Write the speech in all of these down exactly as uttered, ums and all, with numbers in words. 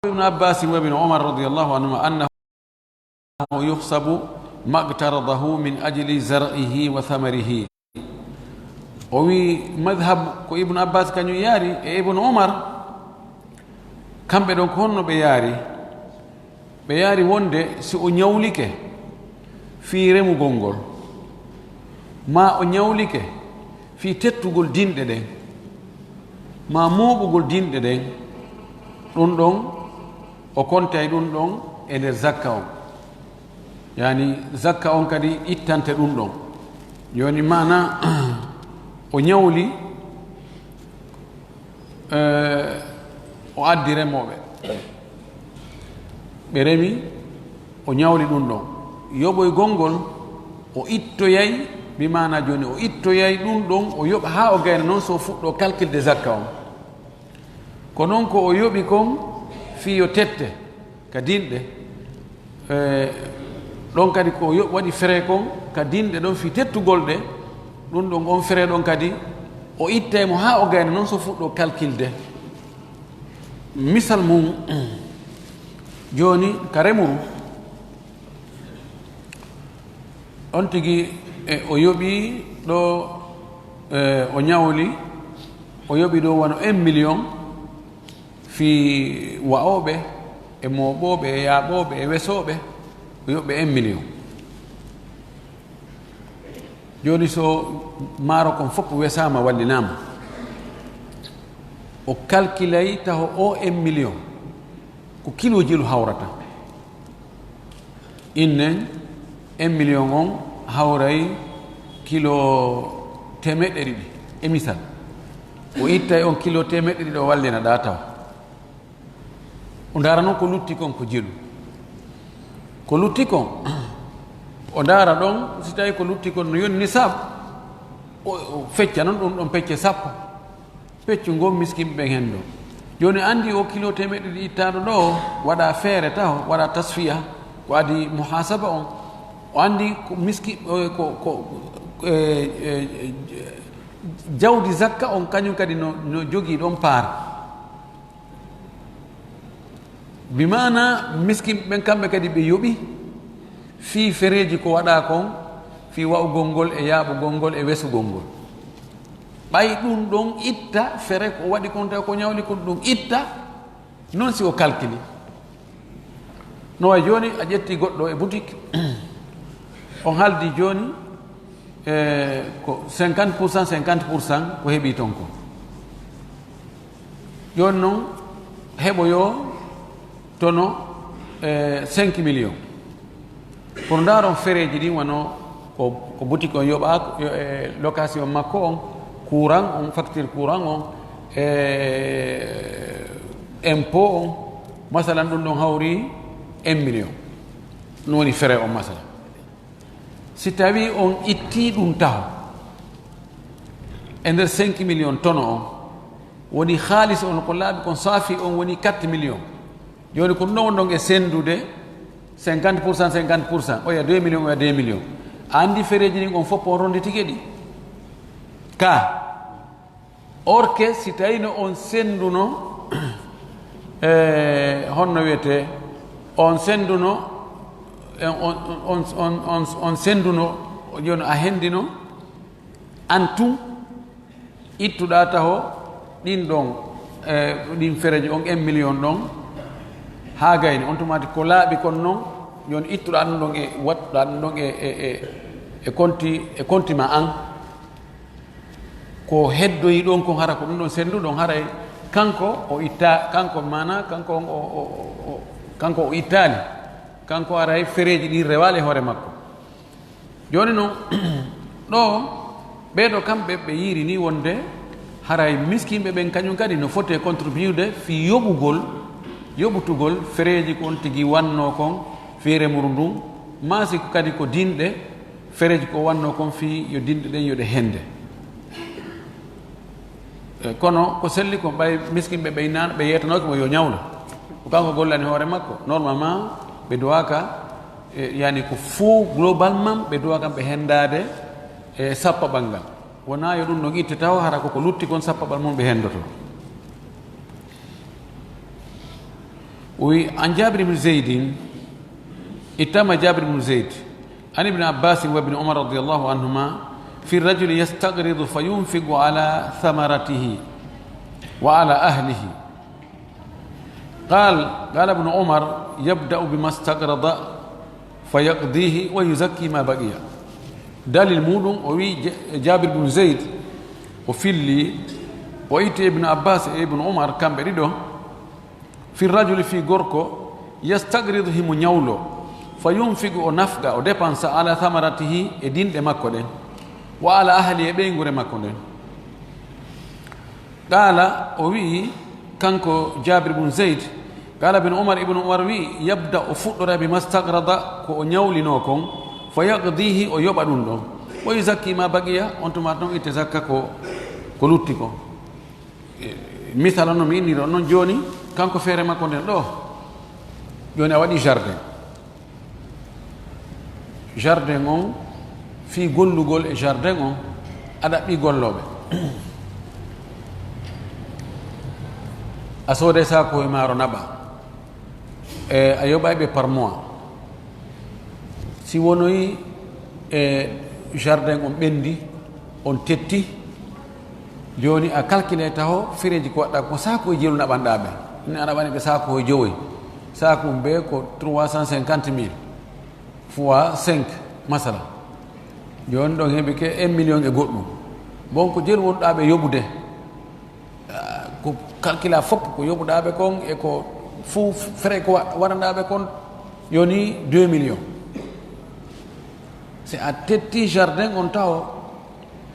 Ibnu Abbas wa Ibnu Umar radiyallahu anhuma annahu yuhsabu maqtaradahu min ajli zar'ihi wa thamarihi. O wi madhab ko Ibnu Abbas kañum yaari e Ibnu Umar, kamɓe ɗon ko honno ɓe yaari? Ɓe yaari wonde si o ñawlike fii remugol ngol, maa o ñawlike fii tettugol dinɗe ɗen, maa mooɓugol dinɗe ɗen, ɗun ɗon o kontay ɗun ɗon e nder zakka on. Yani zakka on kadi ittante ɗun ɗon. Jooni maana o ñawli, eh, o addi remooɓe. Ɓe remi, o ñawli ɗun ɗon. Yoɓoygol ngol, o ittoyay, bi maana jooni o ittoyay ɗun ɗon, o yoɓa haa o gayna non so o fuɗɗo kalkilde zakka on. Ko non ko o yoɓi kon fii yo tette ka dinɗe, eh, ɗon kadi ko o yoɓ-, waɗi fere kon ka dinɗe ɗon fii tettugol ɗe, ɗun ɗon on fere ɗon kadi o ittay mo haa o gayna non so fuɗɗo kalkilde. Misal mum, jooni ka remuru, on tigi, e, o yoɓi ɗo, e, o ñawli, o yoɓi ɗo wano un million fii wa'ooɓe, e mooɓooɓe, e yaaɓooɓe, e wesooɓe, o yoɓi un million. Jooni so maaro kon fof wesaama, wallinaama, o kalkilay taho o un million ko kilo jelu hawrata. Innen, un million on hawray kilo teemeɗɗe ɗiɗi, e misal. O ittay on kilo teemeɗɗe ɗiɗi, o wallina ɗa taw. O ndaara non ko lutti kon ko jelu. Ko lutti kon, o ndaara ɗon, si tawi ko lutti kon no yoni nisab, o, o fecca non ɗum ɗon pecce sappo. Peccu ngon miskin ɓen hen ɗo. Jooni anndi o kilo teemeɗɗe ɗiɗi ittaaɗo ɗo, waɗa feere taho, waɗa tasfiya, ko adi muhasaba on. O anndi ko miski-, eh, ko, ko, eh, eh, jawdi zakka on kañum kadi no, no jogii ɗon paar. Bi maana miskin ɓen kamɓe kadi ɓe yoɓi fii fereeji ko waɗa kon, fii wa'ugol ngol e yaaɓugol ngol e wesugol ngol. Ɓay ɗum ɗon itta, fere ko waɗi kon tawi ko ñawli kon ɗum itta, non si o kalkili. No way jooni a ƴetti goɗɗo e boutique, on haldi jooni, e, ko cinquante pour cent, cinquante pour cent ko heɓi ton ko. Jooni non heɓoyo tono, e, cinq millions. Pour ndaaron fereeji ɗin wano ko, ko boutique on yoɓa, yo, e, location makko on, courant on, facture courant on, e, impôt on, masalan ɗum ɗon hawri un million. Ɗum woni frais on masalan. Si tawi on itti ɗum taho e nder cinq millions tono on, woni haalis on ko laaɓi kon saafi on woni quatre millions. Jooni ko ɗum ɗon wonɗon e senndude cinquante pour cent, cinquante pour cent, oya deux millions, oya deux millions. A anndi fereeji ɗin on fof on ronnditike ɗi. Ka Or que si tawino on sennduno, e, honno wiyetee, on sennduno, e, on, on, on, on, on sennduno, jooni a henndino, an tun ittuɗaa taho ɗin ɗon, e, ɗin fereeji on un million ɗon, haa gayni, on tumaati ko laaɓi kon non, jooni ittuɗaa ɗum ɗon e wattuɗaa ɗum ɗon e, e, e, e konti, e konti ma an. Ko heddoyi ɗon kon, hara ko ɗum ɗon senndu ɗon, haray kanko o itta, kanko maana, kanko on o, o, o, o, kanko o ittaali, kanko haray fereeji ɗin rewaali e hoore makko. Jooni non, ɗo, ɓee ɗo kamɓe ɓe yiiri ni wonde haray miskinɓe ɓen kañum kadi no foti e contribude fii yoɓugol, yoɓutugol fereeji ko on tigi wannoo kon fii remuru ndun, maa si ko kadi ko dinɗe, fereeji ko wannoo kon fii yo dinɗe ɗen yo ɗe hennde. E, kono ko selli ko ɓay miskinɓe ɓey naan, ɓe yeetanooke mo yo ñawlu. Ko kanko gollani hoore makko. Normalement, ɓe duwaaka, e, yani ko fof globalement, ɓe duwaaka ɓe henndaade e sappaɓal ngal. Wonaa yo ɗum ɗon itte taw, hara koko lutti kon sappaɓal mum ɓe henndoto. O wi, an Jabir ibn Zaydin, ittama Jabir ibn Zayd, an ibn Abbas wa ibn Umar radiyallahu anhuma, fi rajuli yastaqridu fa yunfiqu ala thamaratihi wa ala ahlihi. Qal, qala ibn Umar, yabda'u bima istaqrada fa yaqdihi wa yuzakki ma baqiya. Dalil muɗum, o wi, J-, Jabir ibn Zayd, o filli, o itti ibn Abbas e ibn Umar, kamɓe ɗiɗo, fi rajuli, fi gorko, yastaqridu, himo ñawlo, fa yunfiqu, o nafqa, o dépensa, ala thamaratihi, e dinɗe makko ɗen, wa ala ahli, e ɓeynguure makko nden. Qala, o wi'i, kanko Jabir ibn Zayd, qala ibn Umar, ibn Umar wi'i, yabda, o fuɗɗora, bima istaqrada, ko o ñawlinoo kon, fa yaqdihi, o yoɓa ɗum ɗon, wa yuzakki ma baqiya, on tuma ɗon itte zakka ko, ko lutti ko. E, misal on no mi inniri on non jooni, kanko feere makko nden ɗo, jooni a waɗi jardin. Jardin on, fii gollugol e jardin on, a ɗaɓɓi gollooɓe. A sooday saakuhoy maaro naɓa. E, a yoɓay ɓe par mois. Si wonoyi, e, jardin on ɓendi, on tetti, jooni a calculay taho fereeji ko waɗɗa ko saakuhoy jelu naɓanɗa ɓe. Ni a naɓani ɓe saakuhoy jowoy. Saaku mum be ko trois cent cinquante mille fois cinq, masala. Jooni ɗon heɓi ke un million e goɗɗum. Bon, ko jelu wonɗa ɓe yoɓude. Ah, ko calcula fof ko yoɓuɗa ɓe kon e ko fuu frais ko wa-, waɗanɗa ɓe kon, yoni deux millions. Si a tetti jardin on taho,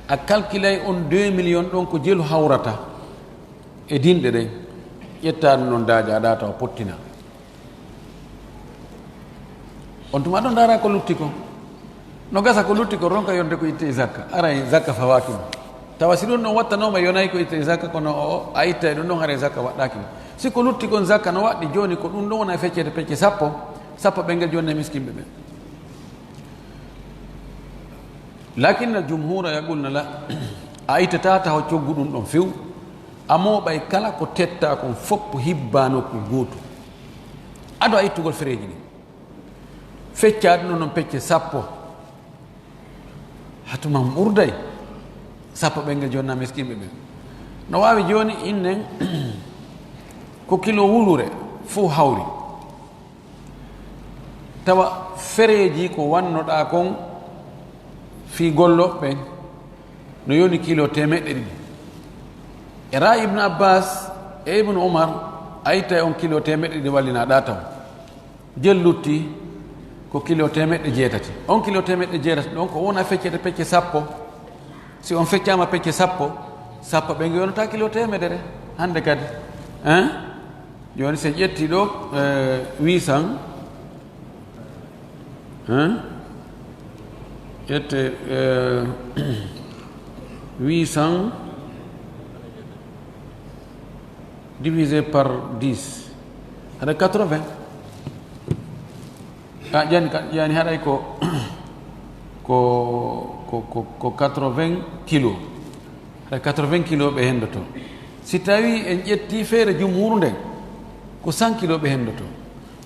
a calculay on deux millions ɗon ko jelu hawrata e dinɗe ɗen, ƴetta ɗum ɗon daaja, a ɗa taw pottina. On tuma ɗon ndaara ko lutti ko. No gasa ko lutti ko, ronka yonde ko itte e zakka. Aray zakka fawaaki mo. Tawa si ɗum ɗon wattanooma yonay ko itte e zakka, kono o, a itta e ɗum ɗon, haray zakka waɗɗaaki mo. Si ko lutti kon zakka no waɗɗi jooni, ko ɗum ɗon wona feccete pecce sappo, sappo ɓe ngel jooni e miskinɓe ɓen. Lakinna jumhura yaqulna la, a ittata taho coggu ɗum ɗon few, a mooɓay kala ko tetta kon foppo hibba nokku gootu. Ado a ittugol fereeji ɗin. Fecca ɗum non pecce sappo. Hatuma ɓurday sappo ɓe ngel jonna miskinɓe ɓen. No waawi jooni innen ko kilo wulure fuu hawri. Tawa fereeji ko wannoɗaa kon fii gollooɓe ɓen no yoni kilo teemeɗɗe ɗiɗi. E raa Ibnu Abbas e Ibnu Umar, a ittay on kilo teemeɗɗe ɗiɗi wallinaɗaa taw. Jel lutti ko kilo teemeɗɗe jeetati. On kilo teemeɗɗe jeetati ɗon ko wona feccete pecce sappo. Si on feccaama pecce sappo, sappo ɓe ngi yonata kilo teemedere hannde kadi. Hein? Jooni, si en ƴetti ɗo, eh, huit cents, hein? Ƴette, eh, huit cents divisé par dix, haɗa quatre-vingts. A ƴani, ka, ƴani haɗay ko, ko, ko, ko, ko quatre-vingts kilo. Haɗa quatre-vingts kilo ɓe hendoto. Si tawi en ƴetti feere jumhuru nden, ko cent kilo ɓe hendoto.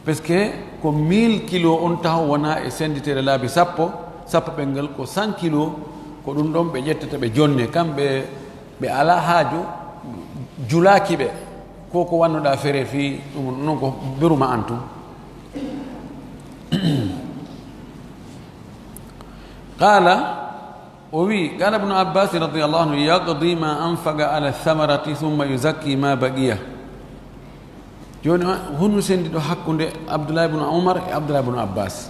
Parce que ko mille kilo on taho wona e senditeede laabi sappo, sappo ɓe ngal ko cent kilo, ko ɗum ɗon ɓe ƴettata ɓe jonne, kamɓe ɓe alaa haaju julaaki ɓe, ko ko wannoɗaa fere fii ɗum non ko beruma an tun. Qala, o wi, qala Ibnu Abbas radiyallahu anhu, yaqdi ma anfaqa ala thamarati thumma yuzakki ma baqiya. Jooni, hunu sendi ɗo hakkunde Abdullah ibn Umar e Abdullah ibn Abbas?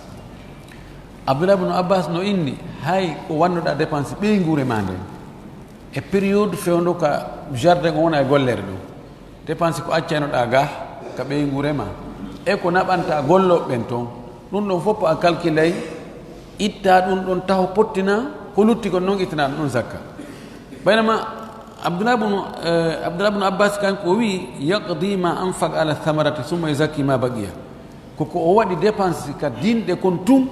Abdullah ibn Abbas no inni, hay ko wannoɗaa dépense ɓeynguure ma nden, e période fewndo ka jardin o wona e gollere ɗum, dépense ko accaynoɗaa ga ka ɓeynguure ma, e ko naɓanta gollooɓe ɓen ton, ɗum ɗon fof a calculay, itta ɗum ɗon taho pottina, ko lutti kon non ittana ɗum ɗon zakka. Baynama Abdullah ibn, eh, Abdullah ibn Abbas kanko o wi, yaqdi ma anfaq ala thamarati summa yuzakki ma baqiya. Ko ko o waɗi dépense ka dinɗe kon tun,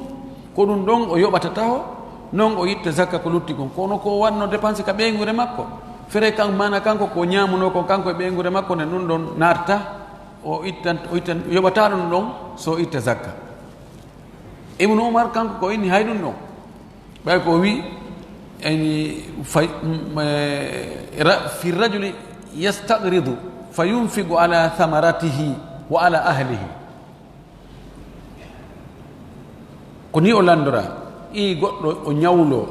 ko ɗum ɗon o yoɓata taho, non o itta zakka ko lutti kon. Kono ko o waɗno dépense ka ɓeynguure makko, fere kan mana kanko ko ñaamuno kon kanko e ɓeynguure makko, nden ɗum ɗon naatata, o ittan, o ittan, yoɓata ɗum ɗon, so itta zakka. Ibnu Umar kanko ko inni hay ɗum ɗon. Ɓay ko wi, yani, fay, mm, eh, ra-, fi rajuli yastaqridu fa yunfiqu ala thamaratihi wa ala ahlihi. Ko ni o landora, i goɗɗo o ñawlo,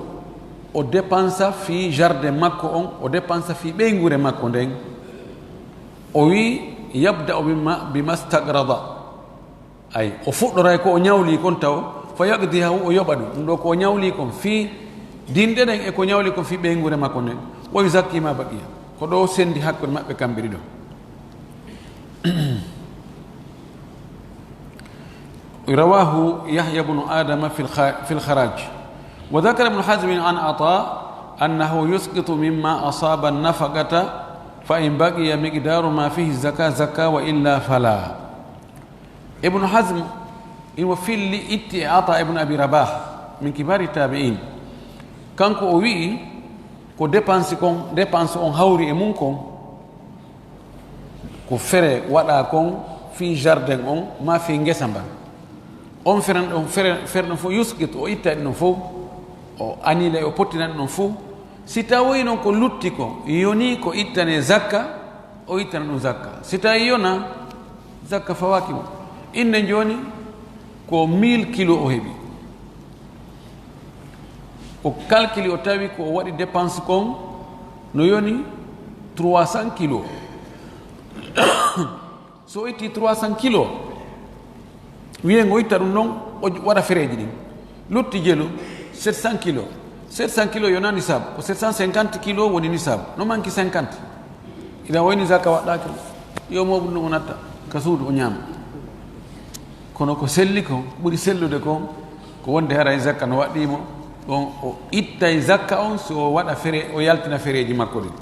o dépensa fi jardin makko on, o dépensa fi ɓeynguure makko nden. O wi, yabda'u bima, bima stagrada. Ay, o fuɗɗoray ko o ñawli kon taw, fa yaqdiha, o yoɓa ɗum. Ɗum ɗo ko o ñawli kon fi dinɗe ɗen e ko ñawli kon fi ɓeynguure makko nden. Wa yuzakki ma baqiya. Ko ɗo sendi hakkunde maɓɓe kamɓe ɗiɗo. رواه يحيى بن آدم في الخ-، في الخراج. وذكر ابن حزم عن عطاء أنه يسقط مما أصاب النفقة، فإن بقي مقدار ما فيه الزكاة زكى، وإلا فلا. Ibnu Hazm imo filli, itti e Ata ibn Abi Rabah, min kibari tabi'in. Kanko o wi'i, ko dépense kon, dépense on hawri e mun kon, ko fere waɗa kon fii jardin on, ma fii ngesa mban. On fere, on fere, fere ɗon fof, yusqit, o itta ɗum ɗon fof, o annila, o pottina ɗum ɗon fof. Si tawoyi noon ko lutti ko, yoni ko ittane zakka, o ittana ɗum zakka. Si tawi yona, zakka fawaaki mo. Innde jooni ko mille kilo o heɓi. O calculi, o tawi ko o waɗi dépense kon no yoni trois cents kilo. So o itti trois cents kilo, wiye ngo itta ɗum ɗon, o waɗa fereeji ɗin. Lutti jelu, sept cents kilo. Sept cents kilo yona nisab, ko sept cent cinquante kilo woni nisab. No manki cinquante. Ina wayni zakka waɗɗaaki. Yo mo ɗum ɗon o natta ka suudu o ñaama. Kono ko selli ko, ɓuri sellude kon, ko wonde haray zakka no waɗɗii mo, ɗon o ittay zakka on, so o waɗa fere-, o yaltina fereeji makko ɗin.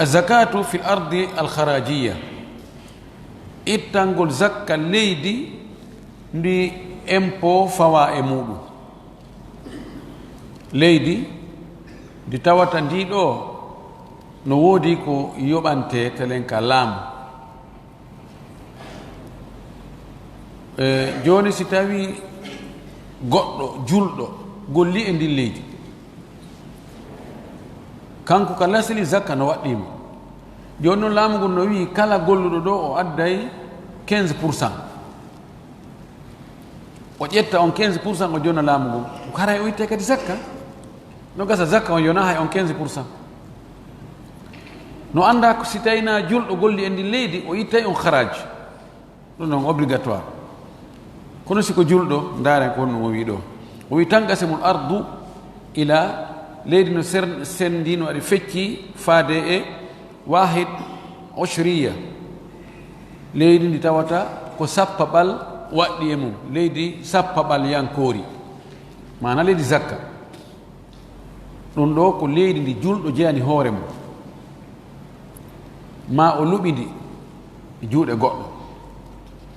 Azakatu fil ardi al kharajiya. Ittangol zakka leydi ndi impôt fawa e muɗum. Leydi ndi tawata ndi ɗo no woodi ko yoɓante telen ka laamu. E, jooni si tawi goɗɗo julɗo golli e ndin leydi, kanko ka lasili zakka no waɗɗii mo. Jooni noon laamu ngun no wi'i kala golluɗo ɗo o adday quinze pour cent. O ƴetta on quinze pour cent o jonna laamu ngun. Ko haray o ittay kadi zakka. No gasa zakka on yona hay on quinze pour cent. No annda ko si tawi na julɗo golli e ndin leydi, o ittay on haraj. Ɗum noon obligatoire. Kono si ko julɗo, ndaaren ko honno o wi ɗo. O wi, "Tanqasimul ardu ila", leydi no ser-, sendi, no ari fecci faade e wahid ushriya. Leydi ndi tawata ko sappaɓal waɗɗi e mum, leydi sappaɓal yankoori. Maana leydi zakka. Ɗum ɗo ko leydi ndi julɗo jeyani hoore mum, ma o luɓi ndi e juuɗe goɗɗo,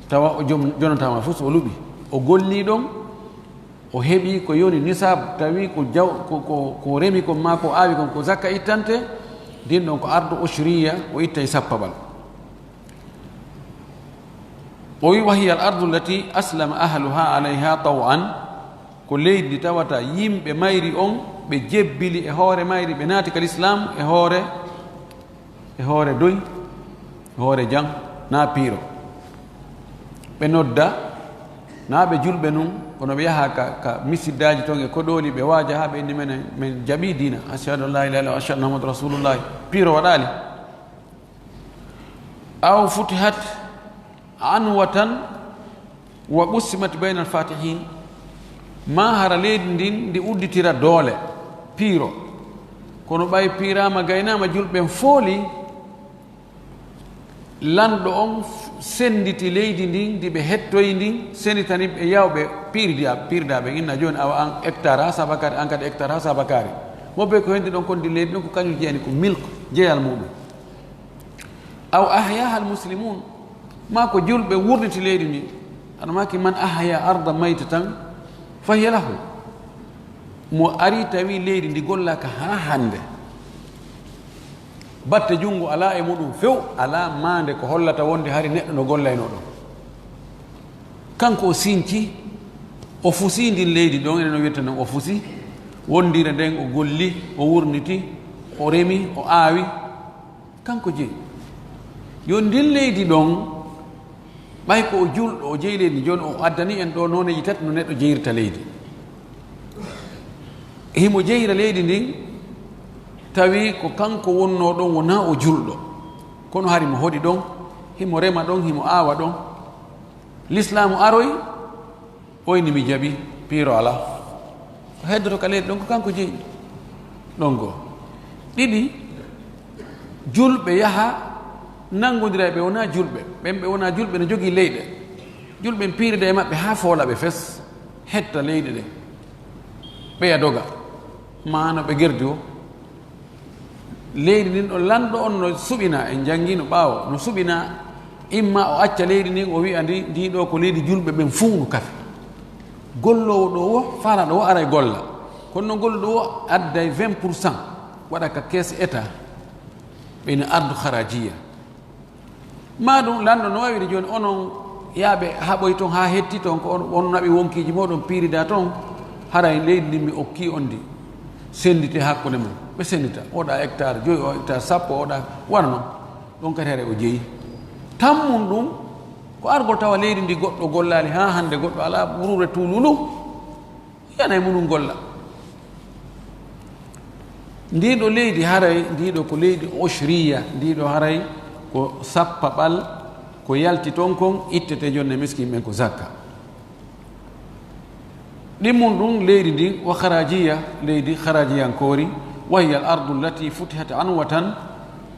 tawa o jom-, jonataama fof, so o luɓi, o golli ɗon, o heɓi ko yoni nisab, tawi ko jaw-, ko, ko, ko remi kon ma ko aawi kon, ko zakka ittante, ndin ɗon ko ardu ushriya, o ittay sappaɓal. O wi, "Wa hiya al ardu allati aslama ahluha alayha taw'an." Ko leydi ndi tawata yimɓe mayri on, ɓe jebbili e hoore mayri, ɓe naati ka lislaam e hoore, e hoore doy, e hoore jam, na piiro. Ɓe nodda, na ɓe julɓe nun, kono ɓe yaha ka, ka misiddaaji ton e koɗooli, ɓe waaja haa ɓe inni, "Menen, men jaɓi diina. Ashhadu an la ilaha illallah wa ashhadu anna Muhammadan rasulullah." Piiro waɗaali. Aw futihat anwatan wa qusimat bayna al-fatihin. Ma hara leydi ndin ndi udditira doole, piiro. Kono ɓay piiraama, gaynaama, julɓe ɓen fooli, lanɗo on senditi leydi ndin, ndi ɓe hettoyi ndin, senditani ɓe yawɓe piirda-, piirdaaɓe. Inna jooni awa an hectare haa sabakaari, an kadi hectare haa sabakaari. Mo be ko hendi ɗon kon ndi leydi ɗon ko kañum jeyani ko milk, jeyal muɗum. Aw ahyaha al muslimun, ma ko julɓe wurniti leydi ndi. Ano maki, "Man ahya arda maytatan fa hiya lahu." Mo ari tawi leydi ndi gollaka haa hande, Batte junngo alaa e muɗum few, alaa maande ko hollata wonde hari neɗɗo no gollaynoo ɗon. Kanko o sinci, o fusi ndin leydi ɗon, enen o wi'ata non o fusi, wonndire nden o golli, o wurniti, o remi, o aawi, kanko jeyi. Yo ndin leydi ɗon, ɓay ko o julɗo, o jeyi leydi, jooni o addani en ɗo nooneeji tati no neɗɗo jeyirta leydi. Himo jeyira leydi ndin, tawi ko kanko wonnoo ɗon, wonaa o julɗo. Kono hari mo hoɗi ɗon, himo rema ɗon, himo aawa ɗon. Lislaamu aroyi, o inni mi jaɓi, piiro alaa. Ko heddoto ka leydi ɗon ko kanko jeyi. Ɗon goo. Ɗiɗi, julɓe yaha nanngondira e ɓe wonaa julɓe. Ɓen ɓe wonaa julɓe no jogii leyɗe. Julɓe ɓen piirida e maɓɓe haa foola ɓe fes, hetta leyɗe ɗen. Ɓeya doga. Maa no ɓe gerdi o. Leydi ndin ɗon lanɗo on no suɓina, en janngino ɓaawo, no suɓina imma o acca leydi ndin o wi'a ndi, ndi ɗo ko leydi julɓe ɓen fuu no kafi. Golloowo ɗo wo, faalaaɗo wo aray golla. Kono non golluɗo wo adday vingt pour cent waɗa ka kees état. Ɓe ina ardu harajiya. Maa ɗum lanɗo no waawiri jooni, onon yaaɓe haɓoy ton haa hetti ton, ko on, on naɓi wonkiiji mooɗon piirida ton, haray leydi ndin mi okki on ndi, senndite hakkunde mum. Ɓe senndita, oɗa hectare joyi, o hectare sappo, oɗa wano non. Ɗon kadi haray o jeyi. Tammun ɗum, ko argol tawa leydi ndi goɗɗo gollaali haa hannde, goɗɗo alaa ɓuruure tuululu. Yana e munum golla. Ndiiɗo leydi haray, ndiiɗo ko leydi oshriya, ndiiɗo haray ko sappaɓal, ko yalti ton kon, ittete jonne miskin ɓen ko zakka. Ɗimmun ɗum leydi ndin, wa kharajiya, leydi kharajiyankoori, wa hiya al ardu allati futihat anwatan,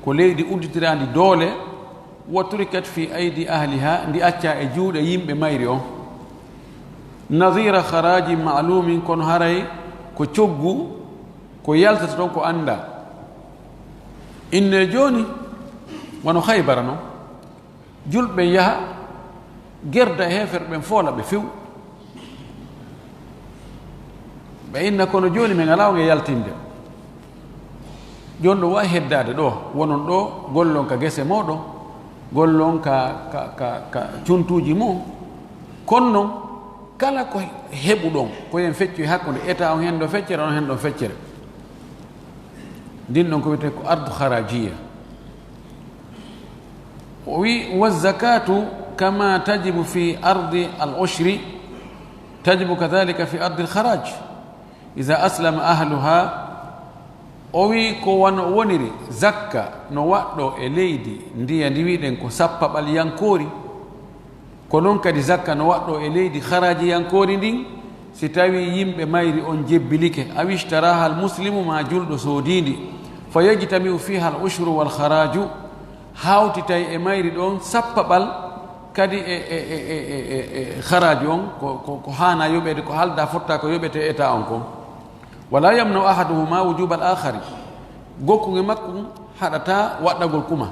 ko leydi udditiraandi doole, wa turikat fi aydi ahliha, ndi acca e juuɗe yimɓe mayri on. Nadira kharaji ma'lumin, kono haray ko coggu, ko yaltata ton ko annda. Inne jooni, wano Haybara non, julɓe yaha, gerda e heeferɓe ɓen foola ɓe few. Ɓe inna, kono jooni men alaa on e yaltinde. Jooni ɗo wawi heddaade ɗo, wonon ɗo, gollon ka gese mooɗon, gollon ka, ka, ka, ka cuntuuji mon. Kono non, kala ko heɓuɗon, ko yen feccu e hakkunde, eta on hen ɗo feccere, on hen ɗo feccere. Ndin ɗon ko wiyetee ko ardu kharajiya. O wi, wa zakatu kama tajibu fi ardi al ushri, tajibu kadhalika fi ardi al kharaj. Iza aslama ahluha, o wi ko wano woniri zakka no waɗɗo e leydi ndiya ndi wiɗen ko sappaɓal yankoori, ko non kadi zakka no waɗɗo e leydi haraji yankoori ndin, si tawi yimɓe mayri on jebbilike, aw ishtaraha al muslimu ma julɗo soodindi, fa yajtami'u fiha al ushru wal kharaju, hawtitay e mayri ɗon sappaɓal kadi e, e, e, e, e, e haraji on, ko, ko, ko haana yoɓede, ko halda fotta ko yoɓete eta on kon. Wala yamna'u ahaduhuma wujubal akhari. Gokkuge makko haɗata waɗɗagol kuma.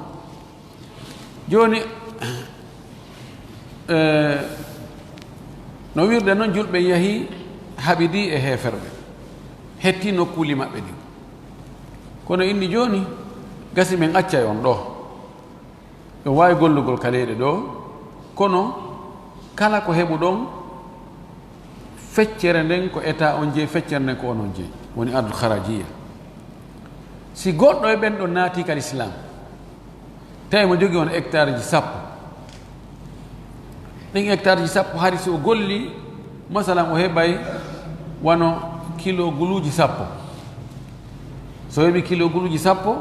Jooni, eh, no wirde noon, julɓe yahi haɓidi e heeferɓe, hetti nokkuuli maɓɓe ɗin. Kono inni jooni, gasi men accay on ɗo. Ɓe waawi gollugol ka leyɗe ɗo, kono kala ko heɓuɗon, feccere nden ko eta on jeyi, feccere nden ko onon jeyi, woni ardul harajiya. Si goɗɗo e ɓen ɗon naati ka lislaam, tawi mo jogii on hectare ji sappo, ɗin hectare ji sappo, hari si o golli, masalan, o heɓay wano kilo guluuji sappo. So heɓi kilo guluuji sappo,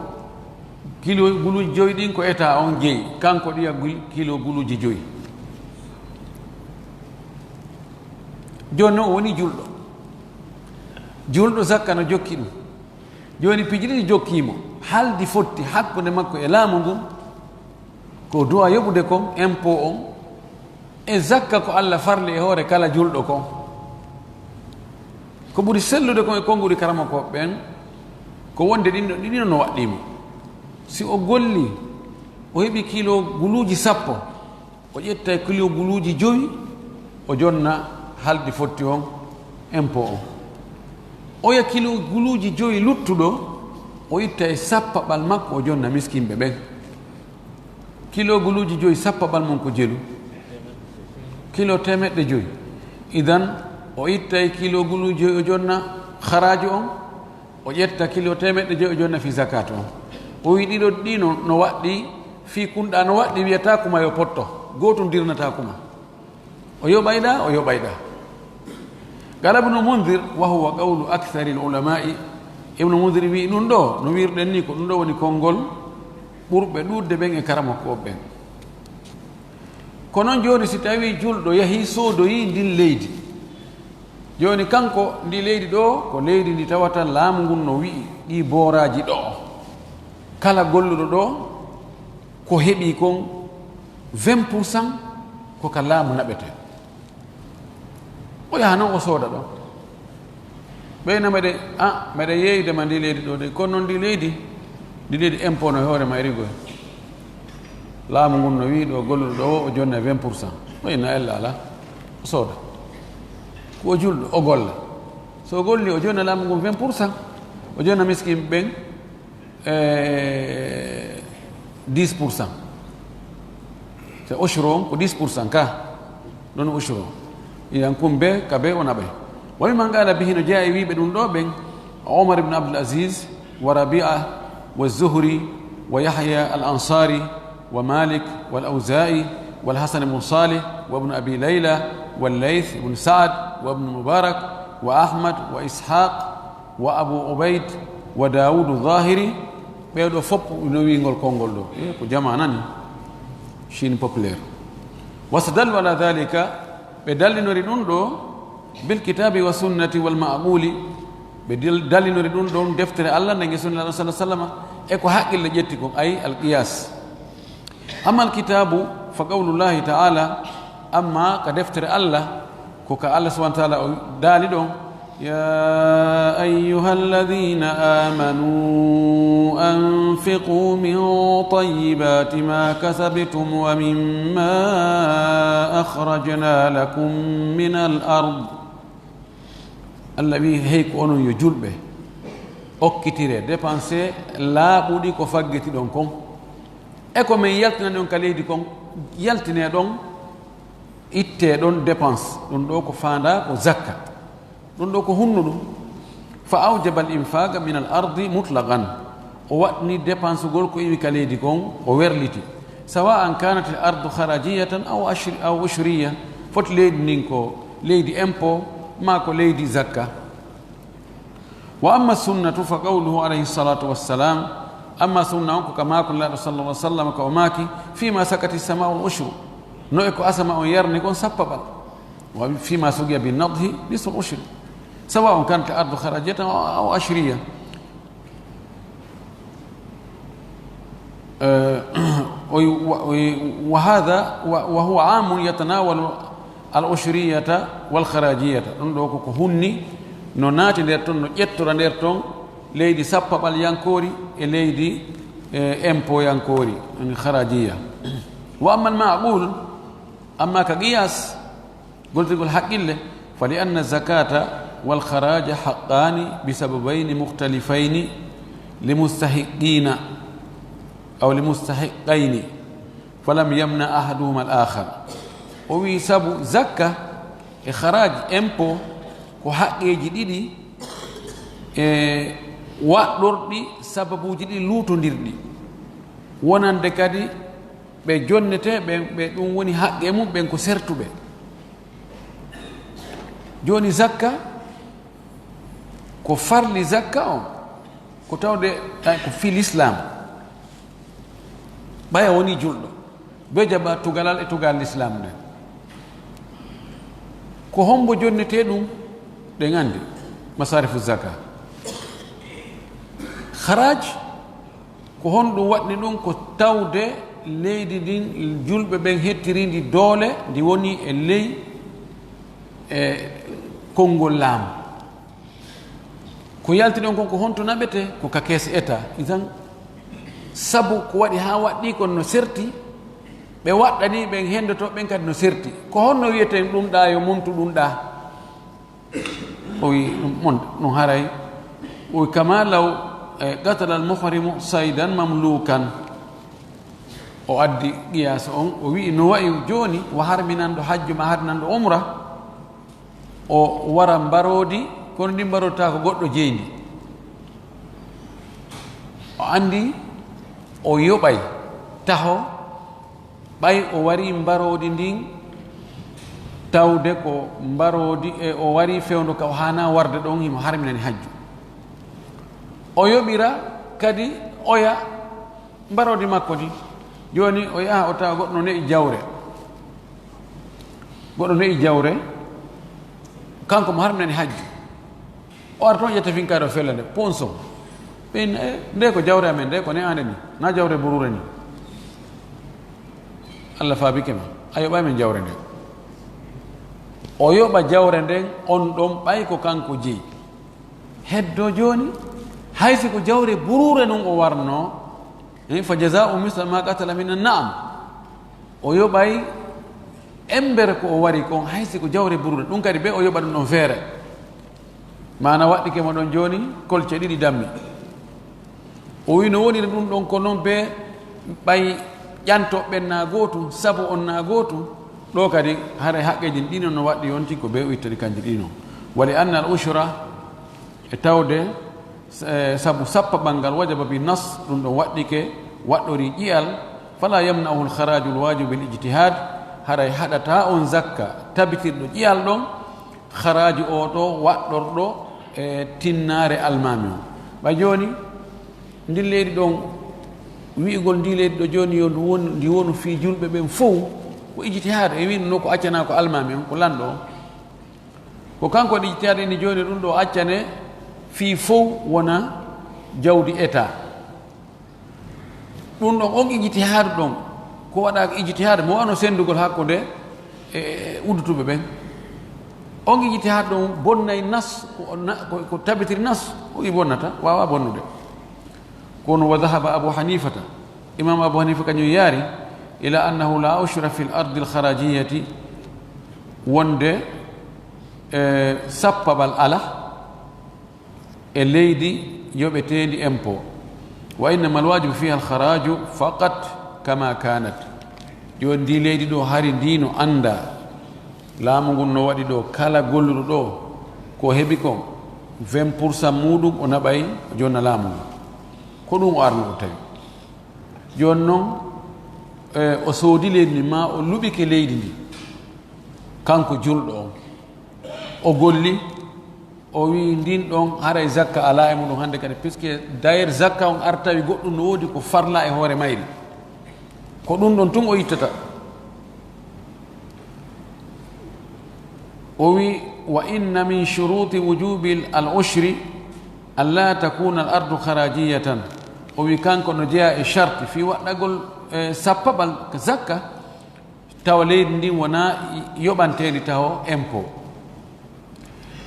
kilo guluuji joyi ɗin ko eta on jeyi, kanko ɗiya gul-, kilo guluuji joyi. Jooni noon o woni julɗo. Julɗo zakka no jokki ɗum. Jooni piiji ɗiɗi jokkii mo. Haldi fotti hakkunde makko e laamu ngun, ko du'a yoɓude kon, impôt on, e zakka ko Alla farli e hoore kala julɗo kon. Ko ɓuri sellude kon e konguɗi karamokooɓe ɓen, ko wonde ɗin ɗo, ɗiɗi no waɗɗii mo. Si o golli, o heɓi kilo guluuji sappo, o ƴetta kilo guluuji jowi, o jonna haldi fotti on, impôt on. Oya kilo guluuji jowi luttuɗo, O itta e sappaɓal makko, o jonna miskinɓe ɓen. Kilo guluuji joyi, sappaɓal mum ko jelu, kilo teemeɗɗe joyi. Idan, o itta e kilo guluuji joyi, o jonna haraaju on, o ƴetta kilo teemeɗɗe joyi, o jonna fi zakat on. O wi ɗiɗo ɗi no, no waɗɗi, fii kunɗa no waɗɗi, wiyata kuma yo potto, gootum dirnata kuma. O yoɓayɗa, o yoɓayɗa. Qala Ibnu Mundir, wa huwa qawlu akthari al-ulama'i. Ibnu Mundir wi ɗum ɗo, no wirɗen ni, ko ɗum ɗo woni konngol ɓurɓe ɗuuɗde ɓen e karamokooɓe ɓen. Ko non jooni, si tawi julɗo yahi soodoyi ndin leydi, jooni kanko, ndi leydi ɗo, ko leydi ndi tawata laamu ngun no wi'i ɗi booraaji ɗo, kala golluɗo ɗo, ko heɓi kon, vingt pour cent ko ka laamu naɓete. O yaha non, o sooda ɗon. Ɓeyna meɗe, a, meɗe yeeyde ma ndi leydi ɗo de, kono non ndi leydi, ndi leydi impôt no e hoore ma e rigoy. Laamu ngun no wi'i ɗo golluɗo ɗo o, o jonna vingt pour cent. Ɓeyna ella ala, o sooda. Ko o julɗo, o golla. So o golli, o jonna laamu ngun vingt pour cent, o jonna miskin ɓen, e dix pour cent. So ushru on ko dix pour cent ka, ɗon ushru on. Idan kumbe ka be o naɓay. Wa mimman qala bihi, no jeyaa e wiiɓe ɗum ɗo ɓen, Omar ibn Abdul Aziz, wa Rabi'a, wa Zuhri, wa Yahya al Ansari, wa Malik, wal Awza'i, wal Hasan ibn Salih, wa ibn Abi Layla, wal Layth ibn Sa'ad, wa ibn Mubarak, wa Ahmad, wa Ishaq, wa Abu Ubayd, wa Dawudu Zahiri, ɓee ɗo fof no wi'ngol konngol ɗo. E ko jamaa nani. Chine populaire. Wastadallu ala dhalika, ɓe dallinori ɗum ɗo, bil kitabi wa sunnati wal ma'quli, ɓe dil-, dallinori ɗum ɗon deftere Allah nden e sunna Allah sallallahu alaihi wasallam, e ko haqqille ƴetti kon, ay al qiyas. Amma al kitabu fa qawlullahi ta'ala, amma ka deftere Allah, ko ka Allah subhanahu wa ta'ala o daali ɗon, يا أيها الذين آمنوا أنفقوا من طيبات ما كسبتم ومما أخرجنا لكم من الأرض. Allah wi, hey ko onon yo julɓe, okkitire, dépense laaɓuɗi ko faggitiɗon kon. E ko men yaltinani on ka leydi kon, yaltine ɗon, itte ɗon dépense. Ɗum ɗo ko faanda ko zakka. Ɗum ɗo ko hunnuɗum. Fa awjaba al infaqa min al ardi mutlaqan. O waɗni dépensegol ko iwi ka leydi kon, o werliti. Sawa'an kanat al ardu kharajiyatan aw ashri-, aw ushriya. Foti leydi ndin ko leydi impôt, maa ko leydi zakka. Wa amma sunnatu fa qawluhu alayhi salatu wassalam, amma sunna on ko ka maako Nulaaɗo sallallahu alaihi wasallam, ka o maaki, fima sakati sama'u al ushru, no e ko asama on yarni kon sappaɓal, wa fima sugiya bi nadhi nisful ushri, sawa'un kanat al ardu kharajiyatan aw, aw ashriya. Eh, o wi-, wa-, o wi-, wa hadha wa, wa huwa amun yatanawalu al ushriyata wal kharajiyata. Ɗum ɗo ko, ko hunni no naati nder ton, no ƴettora nder ton leydi sappaɓal yankoori e leydi, eh, impôt yankoori, yani kharajiya. Wa amma al ma'qul, amma ka qiyas, goltirgol haqqille, fa li anna zakata wal kharaja haqqani bi sababayni mukhtalifayni li mustahiqqina aw li mustahiqqayni, falam yamna ahaduhuma al akhar. O wi sabu zakka e kharaj, impôt, ko haqqeeji ɗiɗi e waɗɗorɗi sababuuji ɗiɗi luutondirɗi. Wonande kadi ɓe jonnetee ɓen, ɓe ɗum woni haqqe mum ɓen ko sertuɓe. Jooni zakka, ko farli zakka on, ko tawde, ay, ko fii l'islam. Ɓay a woni julɗo, be jaɓa tugalal e tugal l'islam nden. Ko hombo jonnetee ɗum? Ɗen anndi, masarifu zaka. Kharaj, ko honɗum waɗni ɗum? Ko tawde leydi ndin, julɓe ɓen hettiri ndi doole, ndi woni e ley, e konngol laamu. Ko yalti ɗon kon, ko honto naɓete? Ko ka kees État. Idan, sabu ko waɗi haa waɗɗii kon no serti, ɓe waɗɗanii ɓen hendoto ɓen kadi no serti. Ko honno wiyeten ɗum ɗa yo muntu ɗum ɗa? O wi ɗum mon, ɗum haray. O wi kama law E, qatala al muhrimu saydan mamlukan. O addi qiyaasa on, o wi'i, no wa'i jooni, o harminanɗo hajju ma, harminanɗo umra, o wara mbaroodi, kono ndi mbaroodi tawa ko goɗɗo jeyndi. O anndi o yoɓay taho, ɓay o wari mbaroodi ndin, tawde ko mbaroodi, e o wari fewndo ka o haana warde ɗon, himo harminani hajju. O yoɓira kadi oya mbaroodi makko ndi. Jooni o yaha o tawa goɗɗo no ne'i jawre. Goɗɗo ne'i jawre, kanko mo harminani hajju. O arta on ƴetta finkaare o fella nde, ponson. Ɓen, e, nde ko jawre amen, nde ko ne'aande ni, na jawre buruure ni. Allah faabike ma, a yoɓay men jawre nden. O yoɓa jawre nden, on ɗon ɓay ko kanko jeyi. Heddo jooni, hay si ko jawre buruure nun o warno, eh, fa jazaa'u misla ma qatala min an-na'am. O yoɓay embere ko o wari kon, hay si ko jawre buruure. Ɗum kadi be o yoɓa ɗum ɗon feere. Maana waɗɗike mo ɗon jooni, kolce ɗiɗi dammi. O wi no woniri ɗum ɗon ko non be ɓay ƴanto ɓen na gootum, sabu on na gootum. Ɗo kadi haray haqqeeji ɗin no waɗɗi yonti ko be o ittani kanji ɗin non. Wa li anna al ushra, e tawde, e, sabu sappaɓal ngal wajaba bi nas, ɗum ɗon waɗɗike, waɗɗori ƴi'al, fala yamna'uhu al kharaju al wajibu bil ijtihad, haray haɗata on zakka tabitirɗo ƴi'al ɗon, kharaju o ɗo waɗɗorɗo e tinnaare almaami on. Ɓay jooni, ndin leydi ɗon, wi'ugol ndi leydi ɗo jooni yo ndu won-, ndi wonu fii julɓe ɓen fow, ko ijtihaad, e wi'no ko accana ko almaami on, ko lanɗo on. Ko kanko waɗi ijtihaad ni jooni ɗum ɗo accane fii fow wona jawdi État. Ɗum ɗon on ijtihaad ɗon, ko waɗaaka ijtihaad, mo wano sendugol hakkunde e, e uddutuɓe ɓen. On ijtihaad ɗon bonnay nas, ko na-, ko, ko tabitiri nas, ko i bonnata, waawa bonnude. Kono wa dhahaba Abu Hanifata, Imam Abu Hanifa kañum yaari, ila annahu la ushra fil ardi al kharajiyati, wonde, e, sappaɓal ala e leydi yoɓeteendi impôt. Wa innama al wajibu fiha al kharaju faqat kama kanat. Jooni ndi leydi ɗo hari ndi no annda, laamu ngun no waɗi ɗo kala golluɗo ɗo ko heɓi kon, vingt pour cent muɗum o naɓay o jonna laamu ngun. Ko ɗum o arno o tawi. Jooni non, e, o soodi leydi ndi, ma o luɓike leydi ndi. Kanko julɗo on, o golli, o wi ndin ɗon haray zakka alaa e muɗum hannde kadi, puisque d'ailleurs zakka on ar tawi goɗɗum no woodi ko farla e hoore mayri. Ko ɗum ɗon tun o ittata. O wi, wa inna min shuruti wujubi al ushri an la takuna al ardu kharajiyatan. O wi kanko no jeyaa e sharti fii waɗɗagol, e, sappaɓal ka zakka, tawa leydi ndin wonaa yoɓanteendi taho impôt.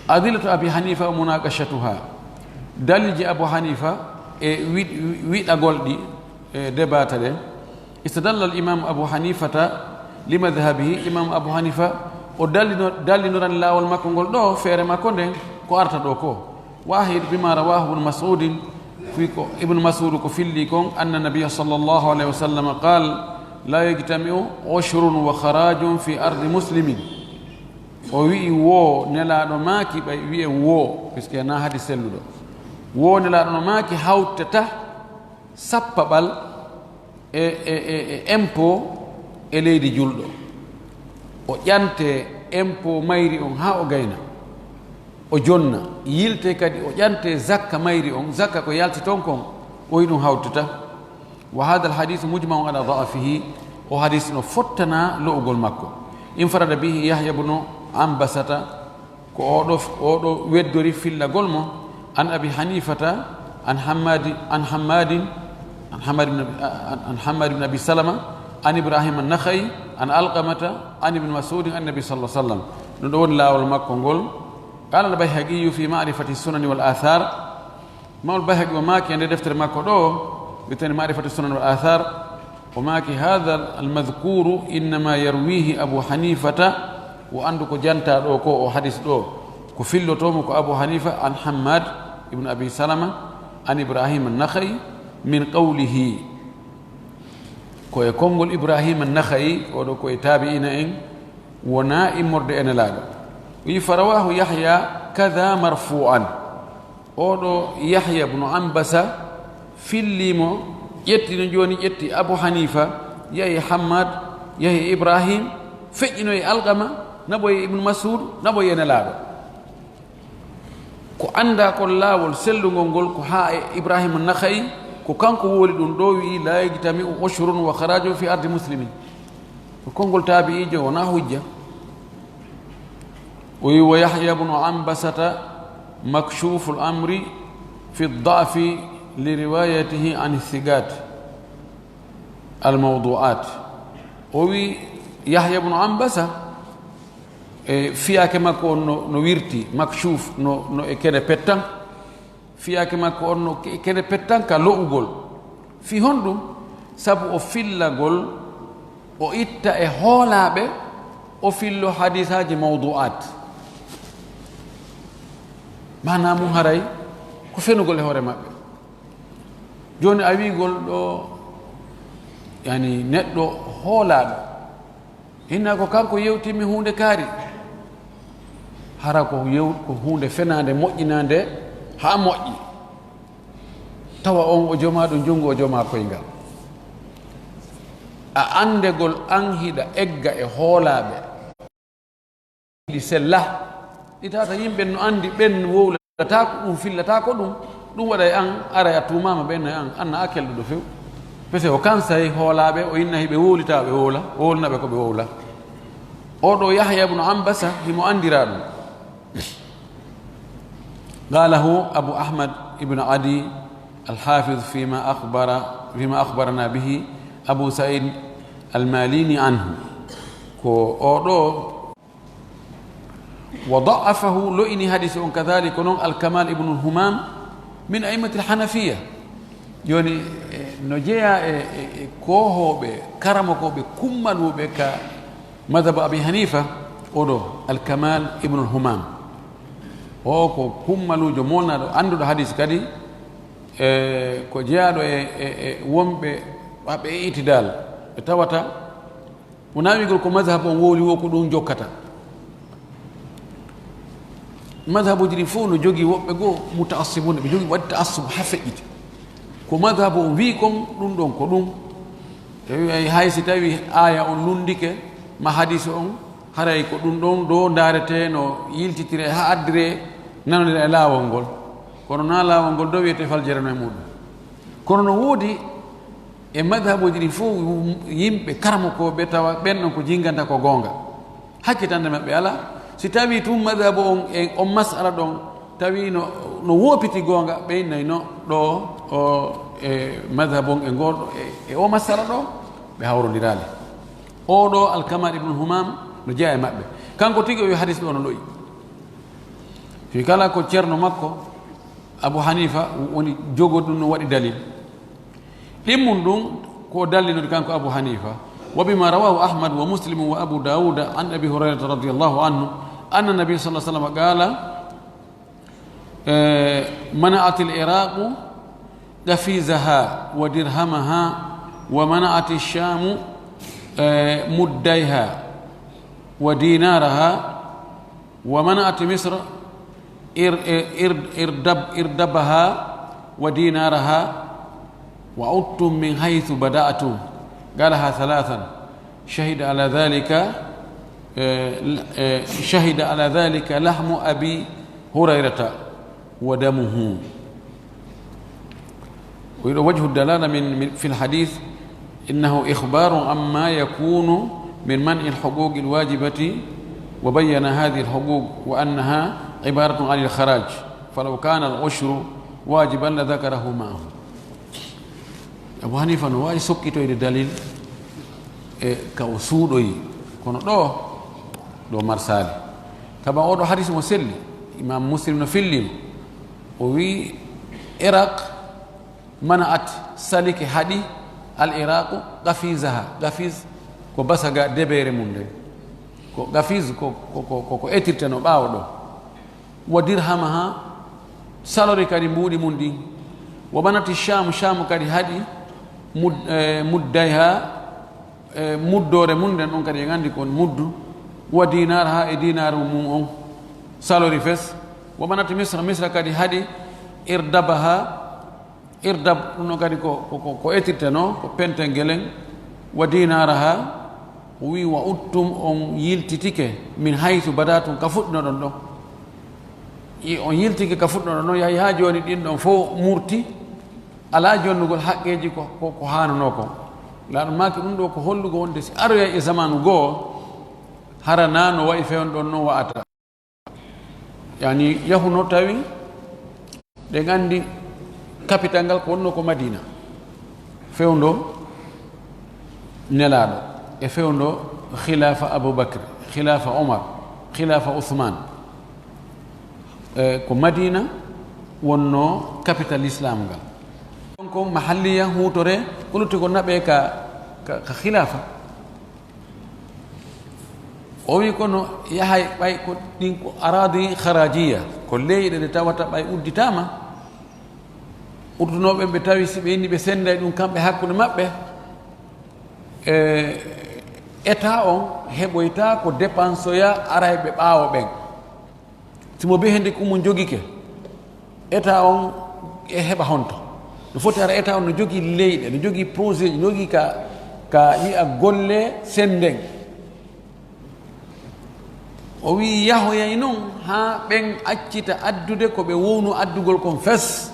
Adillatu Abi Hanifa wa munaqashatuha. Dalilji Abu Hanifa e wi-, wiɗagol ɗi, e debata ɗen. Istadalla al imam Abu Hanifata li madhhabihi. Imam Abu Hanifa o dallino-, dallinorani laawol makko ngol ɗo, feere makko nden, ko arta ɗo ko. Wahid bima rawahu Ibn Mas'udin, fii ko Ibn Mas'ud ko filli kon, anna Nabiyya sallallahu alayhi wa sallam qal, la yajtami'u ushrun wa kharajun fi ardi muslimin. O wi'i wo Nelaaɗo maaki, ɓay wi'e wo, puisque na hadis selluɗo. Wo Nelaaɗo no maaki hawtata sappaɓal e, e, e, e impôt e leydi julɗo. O ƴante impôt mayri on haa o gayna. O jonna, yilte kadi o ƴante zakka mayri on, zakka ko yalti ton kon, o yi ɗum hawtata. Wa hadha al hadith mujma'un ala da'fihi, o hadis no fottana lo'ugol makko. Infarada bihi Yahya ibn Ambasata, ko oɗo, oɗo weddori fillagol mo, an Abi Hanifata, an Hammadi, an Hammadin, an Hammad ibn Abi, an, an Hammad ibn Abi Salama, an Ibrahim an-Nakha'i, an Alqamata, an Ibn Mas'udin, an Nabi sallallahu alaihi wasallam. Ɗum ɗo woni laawol makko ngol. Qala al-Bayhaqi fi Ma'rifati Sunani wal Athar. Imam al-Bayhaqi o maaki e nder deftere makko ɗo, wi'etee Ma'rifati Sunan wal Athar, o maaki, "Hadha al-madhkuru innama yarwihi Abu Hanifata," o anndu ko janta ɗo ko o hadis ɗo, ko filloto mo ko Abu Hanifa an Hammad ibn Abi Salama, عن إبراهيم النخعي من قوله. Ko e konngol Ibrahima Nakha'i, oɗo ko e taabi'ina en, wonaa immorde e Nelaaɗo. Wi, فرواه يحيى كذا مرفوعا. Oɗo Yahya ibn Ambasa filli mo, ƴetti no jooni, ƴetti Abu Hanifa, yahi Hammad, yahi Ibrahim, feƴƴino e Alqama, nabo e Ibn Mas'ud, nabo e Nelaaɗo. Ko anndaa kon laawol sellungol ngol ko haa e Ibrahima Nakha'i, ko kanko wowli ɗum ɗo, wi'i: لا يجتمع عشر وخراج في أرض مسلم. Ko konngol taabi'iijo, wonaa hujja. O wi'i: ويحيى بن عنبسة مكشوف الأمر في الضعف لروايته عن الثقات الموضوعات. O wi'i Yahya ibn Ambasa, e fiyaake makko on no, no wirti, makshuf, no, no e kene pettan. Fiyaake makko on no ke-, kene pettan ka lo'ugol. Fii honɗum? Sabu o fillagol, o itta e hoolaaɓe, o fillo hadisaaji mawdu'aat. Maanaa mum haray ko fenugol e hoore maɓɓe. Jooni a wi'ugol ɗo, yani, neɗɗo hoolaaɗo, hinna ko kanko yewtimi huunde kaari. Hara ko yew-, ko huunde fenaande, moƴƴinaande haa moƴƴi. Tawa on o jomaaɗo junngo, o jomaa koyngal. A anndegol an hiɗa egga e hoolaaɓe. Ɗi sella. Ɗi tawata yimɓe no anndi, ɓen wowlataako ɗum, fillataa ko ɗum. Ɗum waɗa e an, ara a tuumaama ɓen e an, anna a kelɗuɗo few. Pese o kansay hoolaaɓe, o inna hiɓe wowlita ɓe wowla, o wowlina ɓe ko ɓe wowla. Oɗo Yahya ibn Ambasa, himo anndiraa ɗum. قاله أبو أحمد بن عدي الحافظ فيما أخبر، فيما أخبرنا به أبو سعيد الماليني عنه. Ko oɗo وضعفه, lo'ini hadis on, كذلك ko non Al-Kamal ibn Humam من أئمة الحنفية. Jooni, e, no jeyaa e, e, e koohooɓe, karamokooɓe, kummaluuɓe ka madhabu Abi Hanifa, oɗo Al-Kamal ibn Humam. O ko kummaluujo molnaaɗo, annduɗo hadis kadi, e, ko jeyaaɗo e, e, e wonɓe haɓɓe e itidal, ɓe tawata wonaa wi'gol ko mazhab on wowli wo ko ɗum jokkata. Mazhabuuji ɗin fof no jogii woɓɓe goo mutaassibuna, ɓe jogii waɗi taassub haa feƴƴiti. Ko mazhabu on wi'i kon, ɗum ɗon ko ɗum. Tawi ay hay si tawi aaya on lunndike, ma hadis on, haray ko ɗum ɗon ɗo ndaaretee, no yiltitiree haa addiree nanondira e laawol ngol. Kono naa laawol ngol ɗo wiyetee faljere no e muɗum. Kono no woodi e madhabuuji ɗin fof yimɓe karamokooɓe tawa ɓen ɗon ko jinganta ko goonga. Hakkitannde maɓɓe alaa. Si tawii tun madhabu on e on masala ɗon, tawi no, no woopiti goonga, ɓe innay no ɗo o e madhabu on e ngol ɗo e, e o masala ɗo, ɓe hawrondiraali. Oo ɗo Alkamal ibn Humam no jeyaa e maɓɓe. Kanko tigi o wi'i hadis ɗo no lo'i. Fii kala ko ceerno makko Abu Hanifa woni jogo ɗum no waɗi dalil. Ɗimmun ɗum ko dallinori kanko Abu Hanifa. وبما رواه أحمد ومسلم وأبو داود عن أبي هريرة رضي الله عنه أن النبي صلى الله عليه وسلم قال: آه، منعت العراق قفيزها ودرهمها، ومنعت الشام، آه، مديها ودينارها، ومنعت مصر إر-، إر-، إردب-، إردبها ودينارها، وعدتم من حيث بدأتم. قالها ثلاثا. شهد على ذلك، آه، آه، شهد على ذلك لحم أبي هريرة ودمه. ويرى وجه الدلالة من، من، في الحديث إنه إخبار عما يكون من منع الحقوق الواجبة، وبين هذه الحقوق وأنها عبارة عن الخراج، فلو كان العشر واجبا لذكره معه. Abu Hanifa no waawi sokkitoyde dalil e ka o suuɗoyi, kono ɗo, ɗo marsaali. Kaba oɗo hadis mo selli, Imam Muslim no fillimo. O wi'i, Iraq mana'at, salike, haɗi, al Iraqu qafizaha. Qafiz ko basaga debeere mum nden. Ko qafiz ko, ko, ko, ko, ko etirte no ɓaawo ɗo. Wa dirhamaha, salori kadi mbuuɗi mum ɗin. Wa banati Sham, Sham kadi haɗi mud-, eh, muddayha, eh, muddoore mum nden, ɗon kadi en anndi ko on muddu, wa dinaraha, e dinaaru mum on, salori fes. Wa banati Misra, Misra kadi haɗi irdabaha, irdab, ɗum ɗon kadi ko, ko, ko, ko etirte no, ko pentengelen, wa dinaraha, o wi wa uttum, on yiltitike, min haythu badatum, ka fuɗɗinoɗon ɗon. I on yiltike ka fuɗɗinoɗon ɗon, yahi haa jooni ɗin ɗon fof murti, alaa jonnugol haqqeeji ko, ko, ko haanunoo kon. Laaɗo maaki ɗum ɗo ko hollugo wonde si aroyay e zamaanu goo, hara naa no wa'i fewndo ɗon non wa'ata. Yani yahuno tawi ɗen anndi capital ngal ko wonno ko Madina. Fewndo Nelaaɗo e fewndo khilafa Abu Bakr, khilafa Omar, khilafa Uthman. E, ko Madina wonno capital Islam ngal. Donc, mahalliya huutore, ko lutti ko naɓe ka, ka, ka khilafa. O wi kono yahay ɓay ko ɗin ko aradi kharajiya, ko leyɗe ɗe tawata ɓay udditama, uddunoɓe ɓe tawi si ɓe inni ɓe senday ɗum kamɓe hakkunde maɓɓe, e, état on heɓoyta ko dépensoya arayɓe ɓaawo ɓen. Si mo bee hende ko mo jogike, état on e heɓa honto? No foti hara état on no jogii leyɗe, no jogii projet, no jogii ka, ka wi'a golle sennden. O wi'i yahoyay non haa ɓen accita addude ko ɓe wowno addugol kon fes.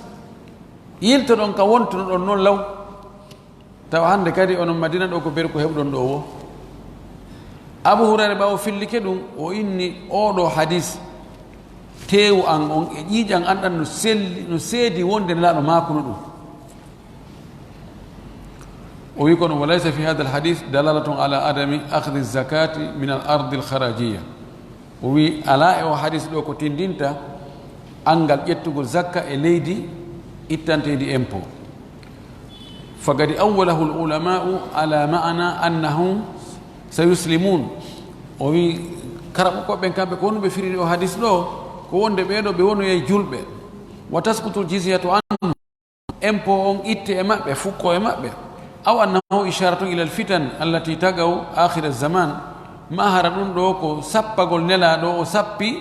Yiltoɗon ka wontunoɗon non law. Tawa hannde kadi onon Madina ɗo ko ɓeru ko heɓuɗon ɗo wo. Abu Hurayra ɓawo fillike ɗum, o inni oɗo hadis, teewu an on e ƴiiƴan an ɗan no selli, no seedi wonde Nelaaɗo maakuno ɗum. O wi kono, wa laysa fi hadha al hadith dalalatun ala adami akhdhi zakati min al ardi al kharajiya. O wi alaa e o hadis ɗo ko tindinta anngal ƴettugol zakka e leydi ittanteedi impôt. Faqad awwalahu al ulama'u ala ma'na annahum sayuslimun. O wi karaɓo ko ɓen kamɓe ko wonɓe firiri o hadis ɗo, ko wonde ɓeeɗo ɓe wonoyay julɓe. Wa tasqutu al jizyatu anhum. Impôt on itte e maɓɓe, fukko e maɓɓe. Aw annahu isharatun ila al fitan allati tagaw akhira zaman. Ma hara ɗum ɗo ko sappagol Nelaaɗo o sappi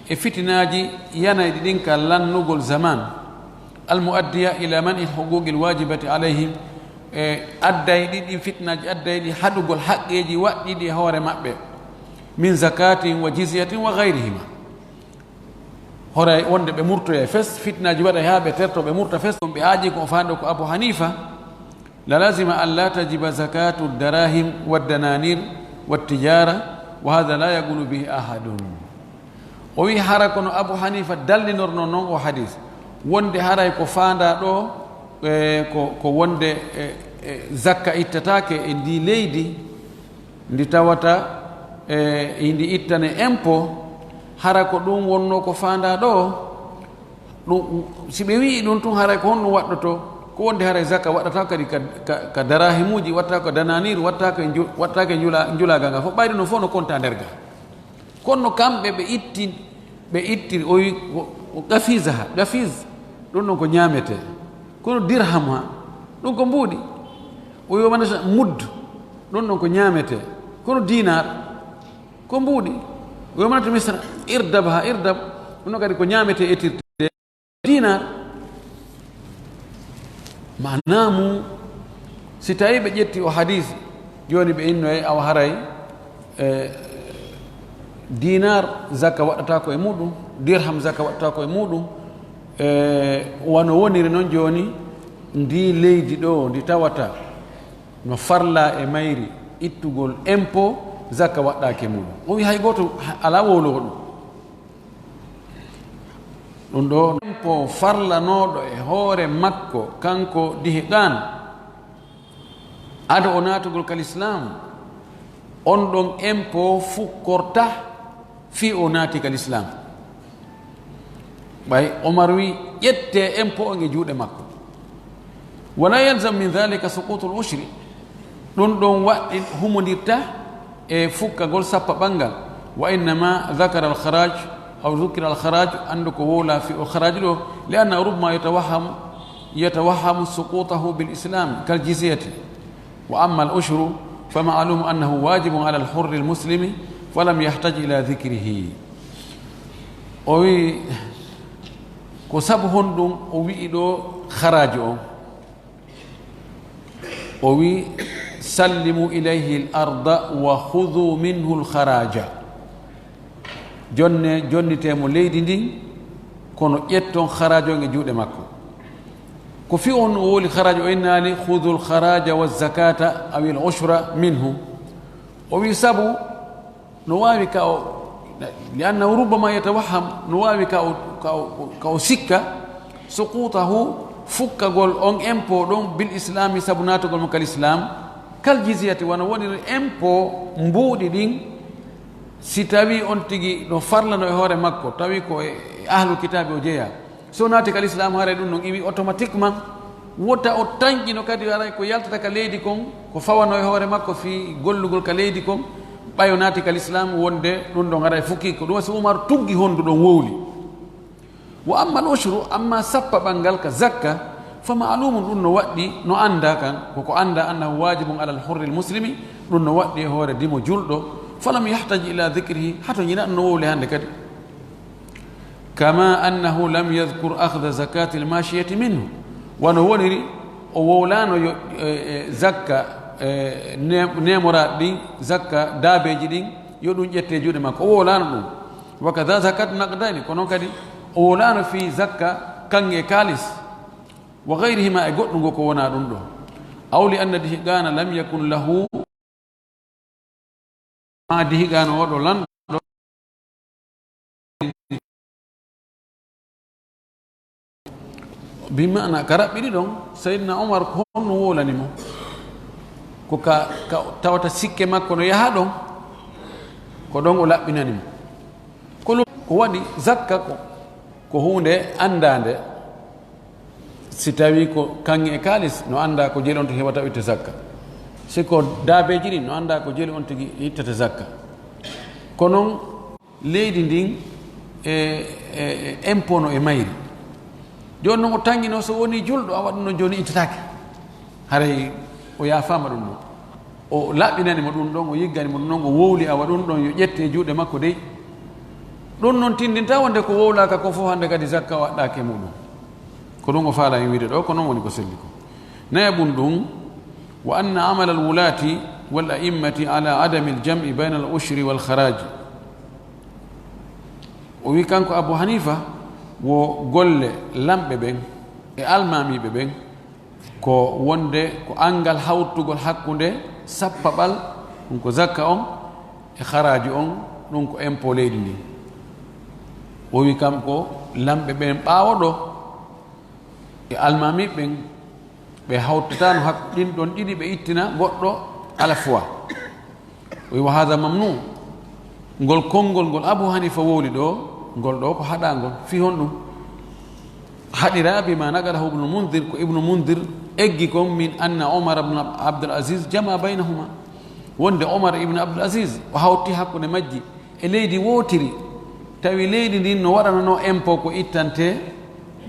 e fitinaaji yanayɗi ɗin ka lannugol zaman. Al muaddiya ila man'i al huquqi al wajibati alayhim. E adday ɗi, ɗin fitinaaji adday ɗi haɗugol haqqeeji waɗɗiɗi e hoore maɓɓe. Min zakatin wa jizyatin wa ghayrihima. Horay wonde ɓe murtoya fes, fitnaaji waɗa haa ɓe terto, ɓe murta fes, ɗum ɓe aaji ko o faando ko Abu Hanifa, la lazima an la tajiba zakatu darahim wa dananir wa tijara, wa hadha la yaqulu bihi ahadun. O wi hara kono Abu Hanifa dallinorno non o hadis, wonde haray ko faanda ɗo, e, ko, ko wonde, e, e, zakka ittataake e ndi leydi, ndi tawata, e, ndi ittane impôt, hara ko ɗum wonno ko faanda ɗo. Ɗum, si ɓe wi'i ɗum tun, haray ko honɗum waɗɗoto? Ko wonde haray zaka waɗata kadi ka, ka, ka darahimuji, watta ko dananir, watta ko nju-, watta ko njula-, njulaga nga fof. Ɓayri no fof no konta nder ga. Kono kamɓe ɓe itti, ɓe itti, o wi, o, o qafizaha, qafiz, ɗum ɗon ko ñaamete. Kono dirham ha, ɗum ko mbuuɗi. O wi, o manata mudd, ɗum ɗon ko ñaamete. Kono dinar, ko mbuuɗi. O wi, o manata misra, irdab ha, irdab, ɗum ɗon kadi ko ñaamete etirte. Dinar. Maanaa mum, si tawii ɓe ƴetti o hadis, jooni ɓe innoye awa haray, e, dinar zaka waɗata ko e muɗum, dirham zaka waɗata ko e muɗum, e, wano woniri noon jooni, ndi leydi ɗo, ndi tawata no farla e mayri ittugol impôt, zaka waɗɗaake muɗum. O wi hay gooto alaa wowlowo ɗum. Ɗum ɗo impôt farlanooɗo e hoore makko, kanko Dihiqaan, ado o naatugol ka Lislaam, on ɗon impôt fukkorta fii o naati ka Lislaam. Ɓay Omar wi, ƴettee impôt on e juuɗe makko. Wala yalzam min dhalika suqutul ushri. Ɗum ɗon waɗɗi humondirta e fukkagol sappa ɓanngal. Wa innama dhakara al kharaj aw dhukira al kharaj, anndu ko wowla fi o kharaj ɗo, li anna rubma yatawahham, يتوهم سقوطه بالإسلام كالجزية، وأما العشر فمعلوم أنه واجب على الحر المسلم فلم يحتج إلى ذكره. O wi, ko sabu honɗum o wi'i ɗo haraji on? O wi, "Sallimu ilayhi al-arda wa khudhu minhu al-kharaja." Jonne, jonnite mo leydi ndin, kono ƴetton haraji on e juuɗe makko. Ko fi on o woli haraji, o innaali, "Khudhu al-kharaja wa zakata aw al-ushra minhu." O wi sabu no waawi ka o, li annahu rubbama yatawahham, no waawi ka o, ka o, ka o sikka, suqutahu, fukkagol on impôt ɗon, bil islami, sabu naatugol mo kal islam, kal jizyati, wano woniri impôt mbuuɗi ɗin, si tawi on tigi no farlano e hoore makko, tawi ko e, e ahlu kitabi o jeeya. So naati kal islam, haray ɗum non iwi automatiquement. Wota o tanƴino kadi, haray ko yaltata ka leydi kon, ko fawano e hoore makko fii gollugol ka leydi kon, ɓayo naati kal islam, wonde ɗum ɗon haray fukki ko ɗum. Si Umar tuggi hondu ɗon wowli. Wa amma al ushru, amma sappa ɓangal ka zakka, fa ma'lumun, ɗum no waɗɗi, no annda kan, koko annda, annahu wajibun ala al hurri al muslimi, ɗum no waɗɗi e hoore dimo julɗo, falam yahtaj ila dhikrihi, hato ñina ɗum no wowli hannde kadi. Kama annahu lam yadhkur akhdha zakatil mashiyati minhu. Wano woniri, o wowlano yo, e, e, zakka, e, ne-, nemoraɗi ɗin, zakka daabeji ɗin, yo ɗum ƴette e juuɗe makko. O wowlano ɗum. Wa kadha zakat naqdani, ko non kadi o wowlano fi zakka kaŋŋe e kaalis. Wa ghayrihima, e goɗɗum ngo ko wona ɗum ɗo. Aw li anna dihqana lam yakun lahu Ma dihigaano oɗo lanɗo. Bi maana ka raɓɓiɗi ɗon, Sayyidina Umar ko honno wowlani mo? Ko ka, ka tawata sikke makko no yaha ɗon, ko ɗon o laɓɓinani mo. Ko lu-, ko waɗi zakka ko, ko huunde anndaande. Si tawi ko kaŋŋe e kaalis, no annda ko jeli on to heɓata itte zakka. Si ko daabeeji ɗin, no annda ko jeli on tigi ittata zakka. Ko non leydi ndin e, e, e impôt no e mayri. Jooni non o tanngino so woni julɗo, awa ɗum non jooni ittataake. Haray o yaafaama ɗum non. O laɓɓinani mo ɗum ɗon, o yiggani mo ɗum ɗon, o wowli awa ɗum ɗon yo ƴette e juuɗe makko dey. Ɗum non tindinta wonde ko wowlaaka kon fof hannde kadi zakka waɗɗaake e muɗum. Ko ɗum o faala en wiide ɗo, ko non woni ko selli ko. Nayaɓun ɗum, wa anna amala al wulati wal a'immati ala adami al jam'i bayna al ushri wal kharaji. O wi kanko Abu Hanifa, wo golle lamɓe ɓen e almaamiiɓe ɓen, ko wonde ko anngal hawtugol hakkunde sappaɓal, ɗum ko zakka on, e haraaji on, ɗum ko impôt leydi ndin. O wi kam ko lamɓe ɓen ɓaawo ɗo, e almaami ɓen, ɓe hawtataano hakku ɗin ɗon ɗiɗi, ɓe ittina goɗɗo à la fois. O wi, "Wa hadha mamnu." Ngol konngol ngol Abu Hanifa wowli ɗo, ngol ɗo ko haɗaangol. Fii honɗum? Haɗira bima naqalahu Ibnu Mundir, ko Ibnu Mundir eggi kon, min anna Umar ibn Abdul Aziz jama baynahuma. Wonde Umar ibn Abdul Aziz, o hawti hakkunde majji e leydi wootiri. Tawi leydi ndin no waɗanano impôt ko ittante,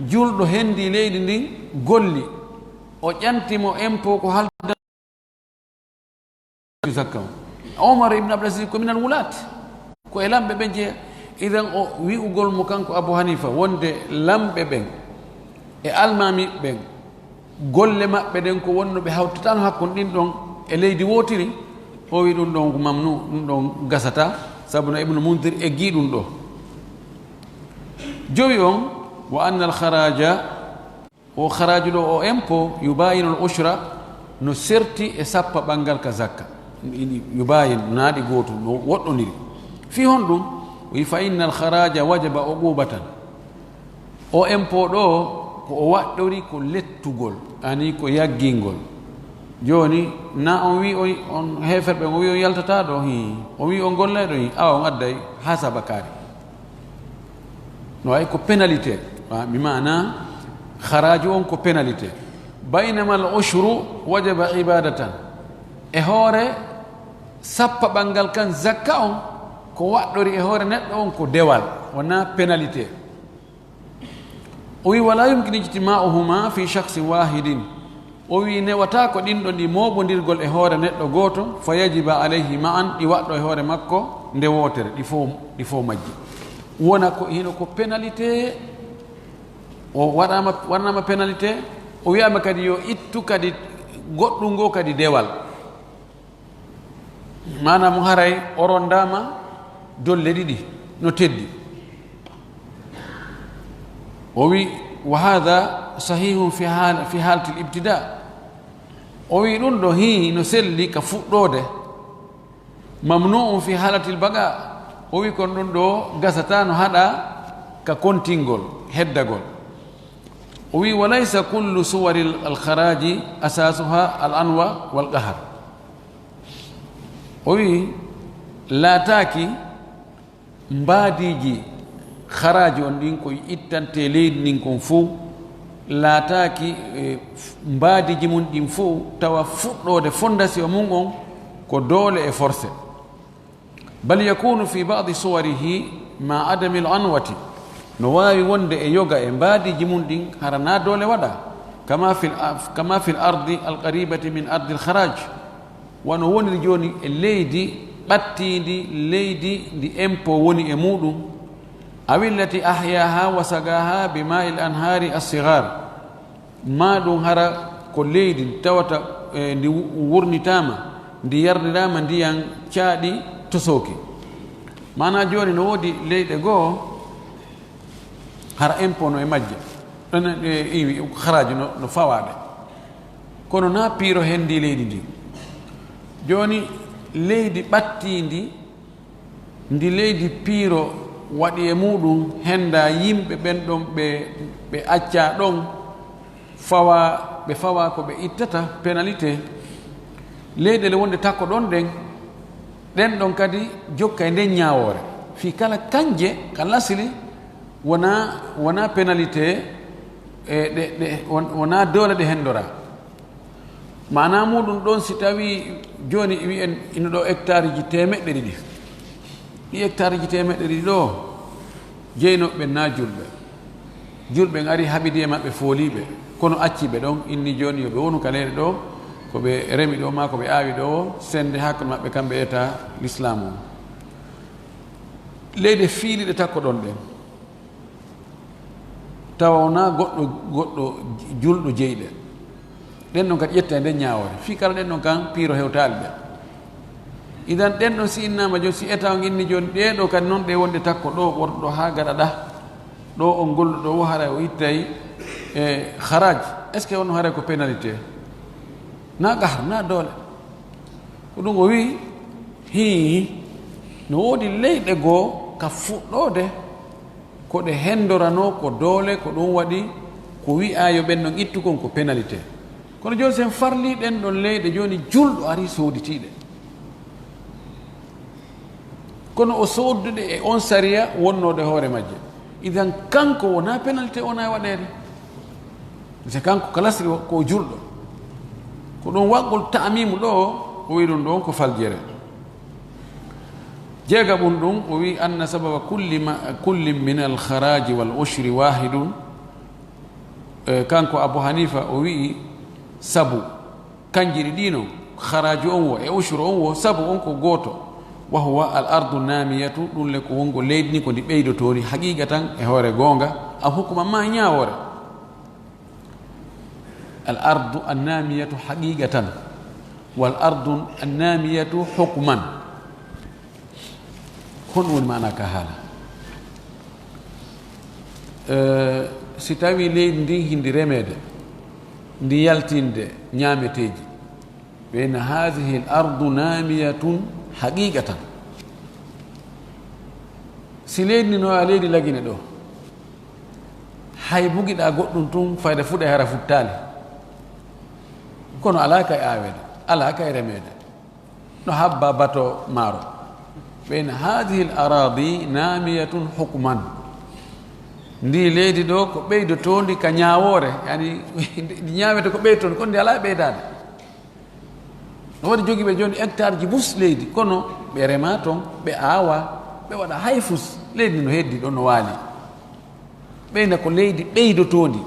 julɗo hendi leydi ndin golli. O ƴanti mo impôt ko halda zakka on. Omar ibn Abdul Aziz ko minal wulaat, ko e lamɓe ɓen jeeya. Idan o wi'ugol mo kanko Abu Hanifa wonde lamɓe ɓen e almaami ɓen, golle maɓɓe ɗen ko wonno ɓe hawtataano hakkon ɗin ɗon e leydi wootiri, o wi ɗum ɗon ko mamnu, ɗum ɗon gasata, sabu no Ibnu Mundir eggi ɗum ɗo. Jowi on, wa annal kharaja O haraaju ɗo, o impôt, yubayinul ushra, no serti e sappa ɓanngal ka zakka. Ini yubayin, naaɗi gootu, no woɗɗondiri. Fii honɗum? O wi, "Fa innal kharaja wajaba uqubatan." O impôt ɗo, ko o waɗɗori ko lettugol, ani ko yaggingol. Jooni, na on wi on, on heeferɓe, on wi on yaltataa ɗo, hii. On wi on gollay ɗo, hii. Awa on adday hasaba kaari. No wayi ko pénalité. Wa-, mi maana, haraaju on ko pénalité. Baynama al ushru wajaba ibadatan. E hoore sappa ɓanngal kan zakka on, ko waɗɗori e hoore neɗɗo on ko dewal, wonaa pénalité. O wi, "Wala yumkin ijtima'uhuma fi shakhsin wahidin." O wi, "Newataa ko ɗin ɗon ɗi mooɓondirgol e hoore neɗɗo gooto, fa yajiba alayhi ma'an, ɗi waɗɗo e hoore makko nde wootere, ɗi fof, ɗi fof majji." Wona ko, hino ko pénalité, o waɗaama, waɗanaama pénalité, o wiyaama kadi yo ittu kadi goɗɗum ngoo kadi dewal. Maanaam, haray o ronndaama dolle ɗiɗi no teddi. O wi, "Wa hadha sahihun fi hal-, fi halatil ibtida." O wi, "Ɗum ɗo hii no selli ka fuɗɗoode. Mamnu'un fi halatil baqa." O wi, "Kono ɗum ɗo gasata no haɗa ka kontingol, heddagol." O wi, "Wa laysa kullu suwaril al kharaji asasuha al anwa wal qahar." O wi, "Laataaki mbaadiiji haraaji on ɗin ko ittante leydi ndin kon fow, laataaki, e, mbaadiiji mum ɗin fow tawa fuɗɗoode fondation mum on ko doole e force. Bal yakunu fi ba'di suwarihi ma adamil anwati." No waawi wonde e yoga e mbaadiiji mum ɗin hara na doole waɗa. Kama fil, kama fil ardi al qaribati min ardil kharaj. Wano woniri jooni e leydi ɓattiindi, leydi ndi impôt woni e muɗum. Awillati ahyaha wa sagaha bi ma'il anhari as-sighar. Ma ɗum hara ko leydi tawata, e, ndi wu-, wurnitaama, ndi yarniraama ndiyan caaɗi tosooki. Maanaa jooni no woodi leyɗe goo hara impôt no e majje. Ɗon e iwi haraaji no, no fawaade. Kono na piiro hen ndi leydi ndi. Jooni leydi ɓattiindi, ndi leydi piiro waɗi e muɗum, henda yimɓe ɓen ɗon ɓe, ɓe accaa ɗon, fawa, ɓe fawa ko ɓe ittata pénalité. Leyɗeele wonde takko ɗon ɗen, ɗen ɗon kadi jokka e nden ñaawoore. Fii kala kanje ka lasli wona, wona pénalité, e ɗe, ɗe, won-, wona doole ɗe hendora. Maanaa muɗum ɗon, si tawii jooni wi'en ino ɗo hectare ji teemeɗɗe ɗiɗi. Ɗi hectare ji teemeɗɗe ɗiɗi ɗo, jeynoɓe ɓen na julɓe. Julɓe ɓen ari haɓidi e maɓɓe, fooliiɓe, kono acci ɓe ɗon, inni jooni yo ɓe wonu ka leyɗe ɗo, ko ɓe remi ɗo maa ko ɓe aawi ɗo, sende hakkunde maɓɓe kamɓe eta l'islam o. Leyɗe fiiliɗe takko ɗon ɗen, tawa wonaa goɗɗo, goɗɗo julɗo jeyɗe. Ɗen ɗon kadi ƴetta e nden ñaawoore. Fii kala ɗen ɗon kan piiro hewtaali ɓe. Idan ɗen ɗon si innaama jooni, si eta on inni jooni, ɗee ɗoo kadi non ɗe wonde takko ɗoo, worto ɗoo haa gaɗa ɗaa. Ɗoo on golluɗo ɗoo, wo haray o ittay e haraaj. Est-ce que on haray ko pénalité? Na qahar, na doole. Ko ɗum o wi'i, hii, no woodi leyɗe goo ka fuɗɗoode, ko ɗe hendoranoo ko doole, ko ɗum waɗi ko wi'aa yo ɓen ɗon ittu kon ko pénalité. Kono jooni sen farlii ɗen ɗon leyɗe, jooni julɗo arii sooditii ɗe. Kono o soodude e on sariya wonnooɗo e hoore majje. Idan kanko wonaa pénalité wona e waɗeede. Se kanko ka lasri o, ko o julɗo. Ko ɗum waɗgol ta'miimu ɗoo, o wi'i ɗum ɗon ko faljere. Jeegaɓun ɗum, o wi'i anna sababa kulli ma, kulli min al kharaji wal ushri wahidun. E, kanko Abu Hanifa o wi'i sabu kanji ɗi ɗi non, haraaju on wo e ushuru on wo, sabu on ko gooto. Wa huwa al ardu namiyatu, ɗum le ko wongo leydi ni ko ndi ɓeydotoori haqiqa tan e hoore goonga, a hukuma ma ñaawoore. Al ardu an namiyatu haqiqatan, wal ardu an namiyatu hukman. Honɗum woni maana ka haala? Eh, si tawi leydi ndin hindi remeede, ndi yaltinde ñaameteeji, ɓe na haadihi l ardu naamiyatun haqiqatan. Si leydi ndi no a leydi Lagine ɗo, hay bugiɗa goɗɗum tun, fayda fuɗa hara futtaali. Kono alaa kay aaweede, alaa kay remeede. No habba bato maaro. Ɓen haadihi l aradi naamiyatun hukman. Ndi leydi ɗo ko ɓeydotoondi ka ñaawoore, yani, ndi ñaamete ko ɓeydotoondi, kono ndi alaa ɓeydaade. No waɗi jogiiɓe jooni hectare ji bus leydi, kono ɓe rema ton, ɓe aawa, ɓe waɗa hay fus. Leydi no heddi ɗon no waali. Ɓeyna ko leydi ɓeydotoondi.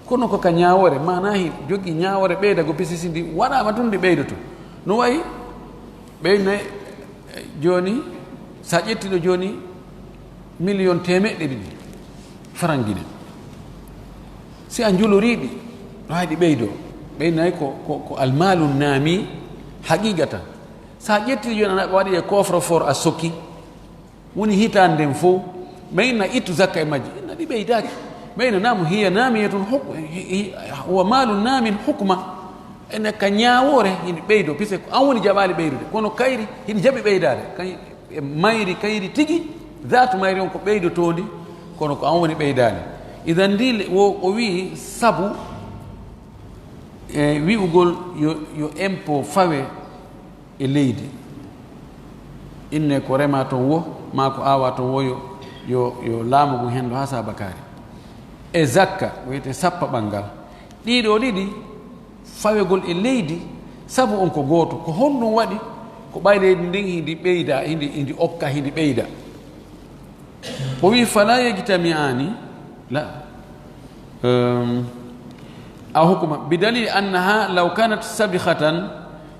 Kono ko ka ñaawoore, maanaa hi jogii ñaawoore ɓeydago, pisisi ndi waɗaama tun ndi ɓeydoto. No wayi ɓeyna, eh, jooni, so a ƴetti ɗo jooni, miliyon teemeɗɗe ɗiɗi faran Gine. Si a njulorii ɗi, no hay ɗi ɓeydoo. Ɓeynay ko, ko, ko almaalu naami haqiiqatan. So a ƴetti jooni, ana waɗi e coffre-fort a sokki, woni hitaande nden fow, ɓeyna ittu zakka e majji, inna ɗi ɓeydaaki. Ɓeyna naamu, hiya naamiyatun huk-, hi-, hi-, huwa maalu naamin hukma. Ene ka ñaawoore, hino ɓeydo, puisque ko an woni jaɓaali ɓeydude. Kono kayri, hino jaɓi ɓeydaade. Kay, e mayri kayri tigi, zaatu mayri on ko ɓeydotoondi, kono ko an woni ɓeydaali. Idan ndi le-, wo, o wi'i sabu, e wi'ugol yo, yo impôt fawe e leydi. Inne ko remaa ton wo, maa ko aawaa ton wo, yo, yo, yo laamu ngun henndo haa saabakaari. E zakka, wiyetee sappaɓal ngal. Ɗii ɗoo ɗiɗi, fawegol e leydi, sabu on ko gooto. Ko honɗum waɗi? Ko ɓay leydi ndin hindi ɓeyda, hindi, hindi okka, hindi ɓeyda. O wi'i, "Fala yajtami'ani." La. Ehm, aw hukuma. "Bidalili annaha law kanat sabikhatan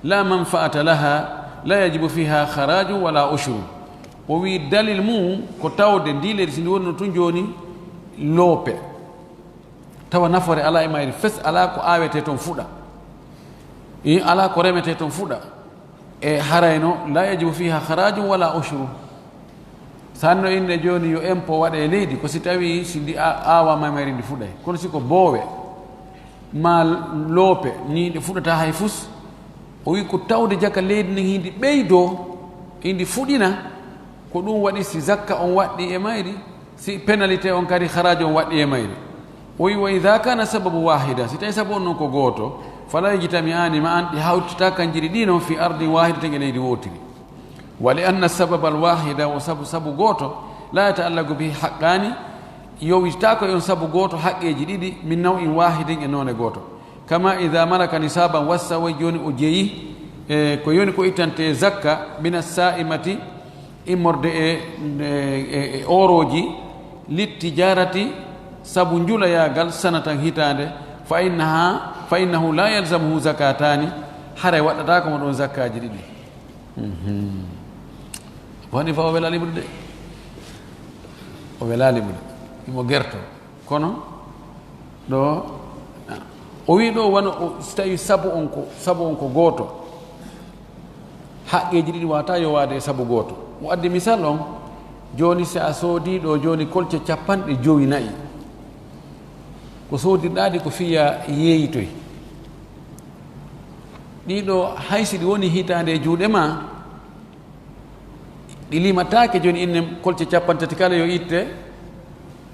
la manfa'ata laha, la yajibu fiha kharaju wala ushru." O wi'i dalil mum ko tawde ndi leydi, si ndi wonno tun jooni loope, tawa nafoore alaa e mayri fes, alaa ko aawetee ton fuɗa, i, alaa ko remetee ton fuɗa, e harayno, "la yajibu fiha kharajun wala ushru." Sanno inne jooni yo impôt waɗe e leydi, ko si tawi si ndi a-, aawaama e mayri ndi fuɗay. Kono si ko boowe, maa loope, ni nde fuɗata hay fus, o wi'i ko tawde jaka leydi ndin hindi ɓeydoo, hindi fuɗina, ko ɗum waɗi si zakka on waɗɗi e mayri, si pénalité on kadi haraaji on waɗɗi e mayri. O wi'i, "Wa idha kana sababu wahida," si tawi sabu on non ko gooto, "fala yajtami'ani ma'an," ɗi hawtata kanji ɗiɗi non, "fi ardin wahidatin," e leydi wootiri. "Wa li anna sababa al wahida," o sabu, sabu gooto, "la yata'allaqu bihi haqqani," yowitaako e on sabu gooto haqqeeji ɗiɗi, "min naw'in wahidin," e noone gooto. "Kama idha malaka nisaban wassa," way jooni o jeyi, e, ko yoni ko ittante zakka, "mina sa'imati," immorde e, e, e, e oorooji, "littijarati," sabu njulayaagal, "sanatan," hitaande, "fa innaha, fa innahu la yalzamuhu zakatani," haray waɗɗataako mo ɗon zakkaaji ɗiɗi. Mhm. Abu Hanifa o welaali ɓuuɗe de. O welaali ɓuuɗe. Imo gerto. Kono ɗo, o wi ɗo wano o, si tawi sabu on ko, sabu on ko gooto, haqqeeji ɗiɗi wata yowaade e sabu gooto. O addi misal on, jooni si a soodi ɗo jooni kolce capanɗe jowi na'i, ko soodirɗaa ɗi ko fiya yeeyitoy. Ɗiɗo, hay si ɗi woni hitaande e juuɗe ma, ɗi limataake. Jooni inne kolce capanɗe tati kala yo itte,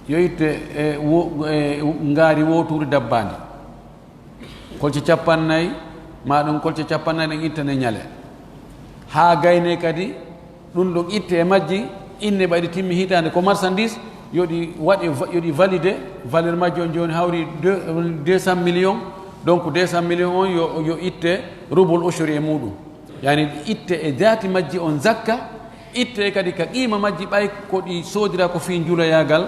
yo itte e wo-, e ngaari wooturi dabbaandi. Kolce capannayi, maa ɗum kolce capannayi ɗen ittane ñale. Haa gayne kadi, ɗum ɗon itte e majji, inne ɓayde timmi hitaande ko marchandise, yo ɗi waɗe va-, yo ɗi valide, valeur majji on jooni hawri deux, deux cent millions, donc deux cent millions on yo, yo itte rubul ushuri e muɗum. Yani itte e jaati majji on zakka, itte kadi ka qiima majji ɓay ko ɗi soodira ko fii njuloyaagal,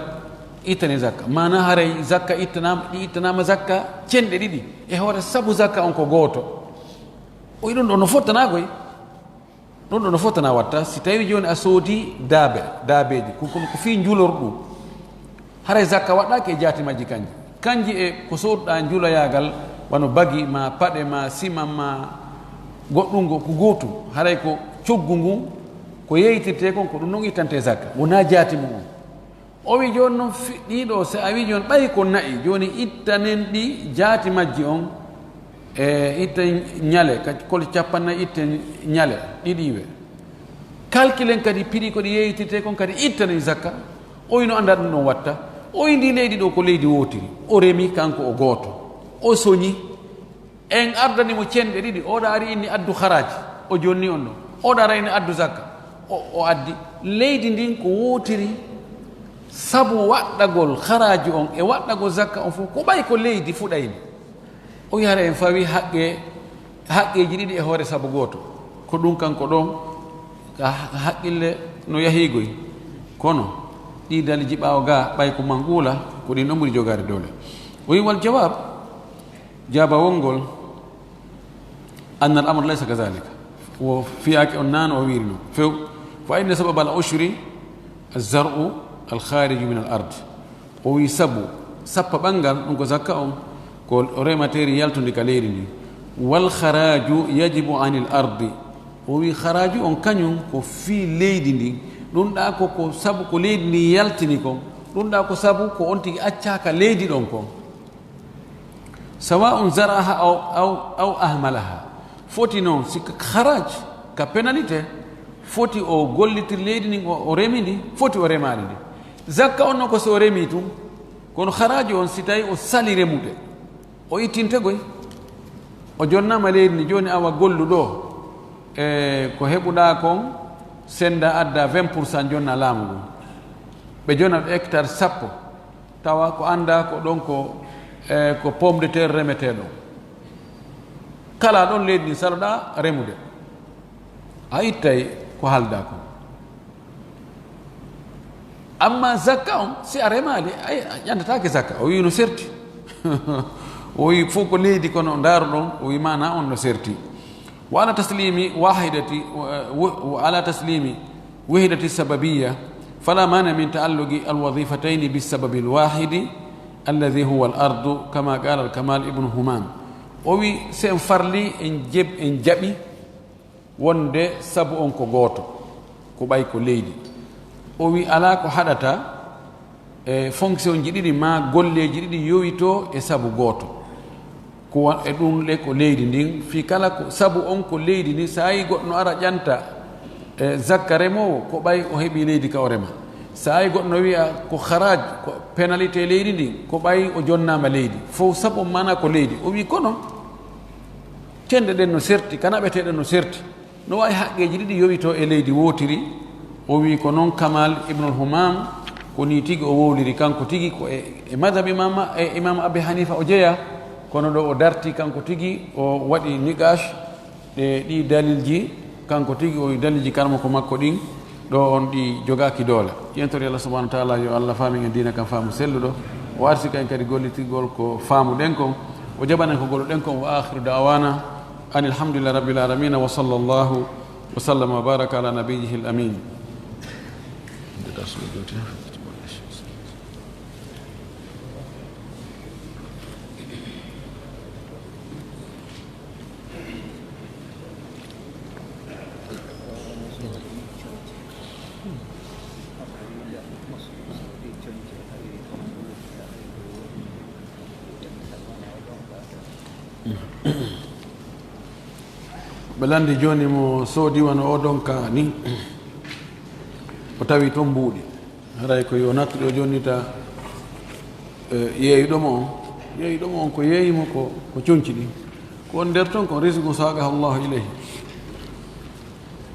ittane zakka. Maana haray zakka ittanaama, ɗi ittanaama zakka cenɗe ɗiɗi. E hoore sabu zakka on ko gooto. O ɗum ɗo no fottana koy. Ɗum ɗo no fottana watta si tawi jooni a soodi daabe, daabeeji, ko, ko, ko fii njulorɗum. Haray zakka waɗɗaaki e jaati majji kanji. Kanji e ko sooduɗaa njuloyaagal, wano bagi, ma paɗe, ma sima, ma goɗɗungo, ko gootum. Haray ko coggu ngun, ko yeytirtee kon, ko ɗum non ittantee zakka. Wonaa jaati mum on. O wi jooni non fi-, ɗiɗo, si a wi jooni ɓay ko na'i, jooni ittanen ɗi jaati majji on, e itta ñale, ka kol capannayi itte ñale, ɗiɗi iwe. Kalkilen kadi piɗi ko ɗi yeytirtee kon kadi ittanen zakka. O wi no annda ɗum ɗon watta. O wi ndi leydi ɗo ko leydi wootiri. O remi kanko o gooto. O soñi. En ardani mo cenɗe ɗiɗi. Oɗo ari inni addu haraaji. O jonni on ɗo. Oɗo ara inni addu zakka. O, o addi. Leydi ndin ko wootiri sabu waɗɗagol haraaji on e waɗɗagol zakka on fof. Ko ɓay ko leydi fuɗayni. O wi hara en fawi haqqe, haqqeeji ɗiɗi e hoore sabu gooto. Ko ɗum kanko ɗon, ka ha-, haqqille no yahiigoy. Kono, Ɗi daliji ɓaawo ga, ɓay ko manqula, ko ɗin ɗon ɓuri jogaade doole. O wi, "Wal jawab, jaabawol ngol, anna al amra laysa kadhalika." Wo fiyaake on naan o wiiri non. Few, "Fa inna sababa al ushri az-zar'u al khariju min al ard." O wi, "Sabu sappo ɓangal, ɗum ko zakka on, ko remateeri yaltundi ka leydi ndi. Wal kharaju yajibu anil ardi." O wi, "Kharaju on kañum ko fii leydi ndi. Ɗum ɗa ko, ko sabu ko leydi ndi yaltini kon. Ɗum ɗa ko sabu ko on tigi accaaka leydi ɗon kon. Sawa'un zara'aha aw, aw, aw ahmalaha." Foti noon, si ka kharaj, ka pénalité, foti o gollitir leydi ndin, o, o remi ndi, foti o remaali ndi. Zakka on noon ko si o remi tun, kono kharaju on si tawi o sali remude, o ittinte goy. O jonnaama leydi ndi, jooni awa gollu ɗo, e ko heɓuɗa kon, senda adda vingt pour cent jonna laamu ngun. Ɓe jonna ɗo hectare sappo, tawa ko annda ko ɗon ko, e, ko pomme de terre remetee ɗon. Kala ɗon leydi ndi saloɗa remude, a ittay ko haalda kon. Amma zakka on, si a remaali, ay, a ƴantataake zakka. O wi no serti. O wi fof ko leydi, kono ndaaruɗon, o wi maana on no serti. Wa ala taslimi wahidati, wa, wa ala taslimi wahidati sababiyya, fala mani min ta'alluqi al wazifatayni bis sababil wahidi alladhi huwa al ardu, kama qala al Kamal ibn Humam. O wi, si en farli, en jeb-, en jaɓi wonde sabu on ko gooto, ko ɓay ko leydi. O wi, alaa ko haɗata e fonction ji ɗiɗi maa golleeji ɗiɗi yowitoo e sabu gooto. Ko wa-, e ɗum le ko leydi ndin, fii kala ko sabu on ko leydi ndin, so a yi goɗɗo no ara ƴanta, e, zakka remoowo, ko ɓay o heɓi leydi ka o rema. So a yi goɗɗo no wi'a ko haraj, ko pénalité leydi ndin, ko ɓay o jonnaama leydi. Fof sabu on maana ko leydi. O wi kono, cenɗe ɗen no serti, ka naɓetee ɗen no serti. No waawi haqqeeji ɗiɗi yowitoo e leydi wootiri. O wi ko noon Kamal Ibnul Humam, ko nii tigi o wowliri, kanko tigi ko e, e madhab imam, e imam Abi Hanifa o jeyaa, kono ɗo o darti kanko tigi o waɗi niqash ɗe ɗi dalilji, kanko tigi o dalilji karamoko makko ɗin, ɗo on ɗi jogaaki doole. Ƴeentori Allah subhanahu wa taala, yo Allah faamin en diina kan faamu selluɗo, o arsika en kadi gollitirgol ko faamuɗen kon, o jaɓanen ko golluɗen kon. Wa akhiru da'wana anil hamdulillahi rabbil alamin, wa sallallahu wa sallama wa baraka ala nabiyyihil amin. Ɓe lanndi jooni mo soodi wano o donka ni, o tawi toon mbuuɗi. Haray ko yo nattude o jonnita, eh, yeeyuɗo mo on. Yeeyuɗo mo on ko yeeyi mo ko, ko conci ɗin. Ko on nder toon ko risqu saqahu Allahu ilayhi.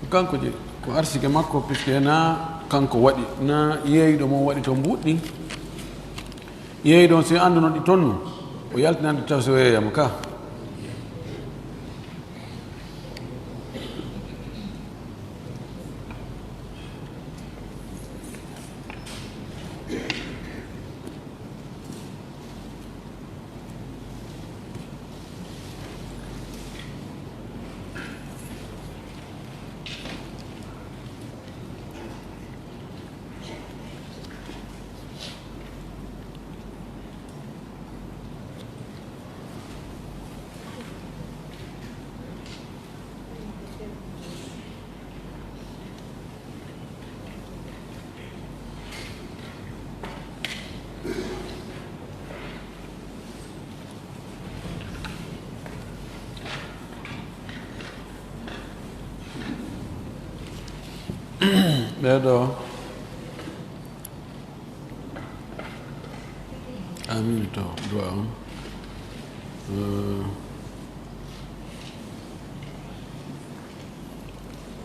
Ko kanko je, ko arsike makko, puisque na kanko waɗi, na yeeyuɗo mo on waɗi toon mbuuɗi ɗin. Yeeyuɗo on, si annduno ɗi toon, o yaltinande taw so yeeyama ka. Ɓeeɗo. Amin to, du'a on.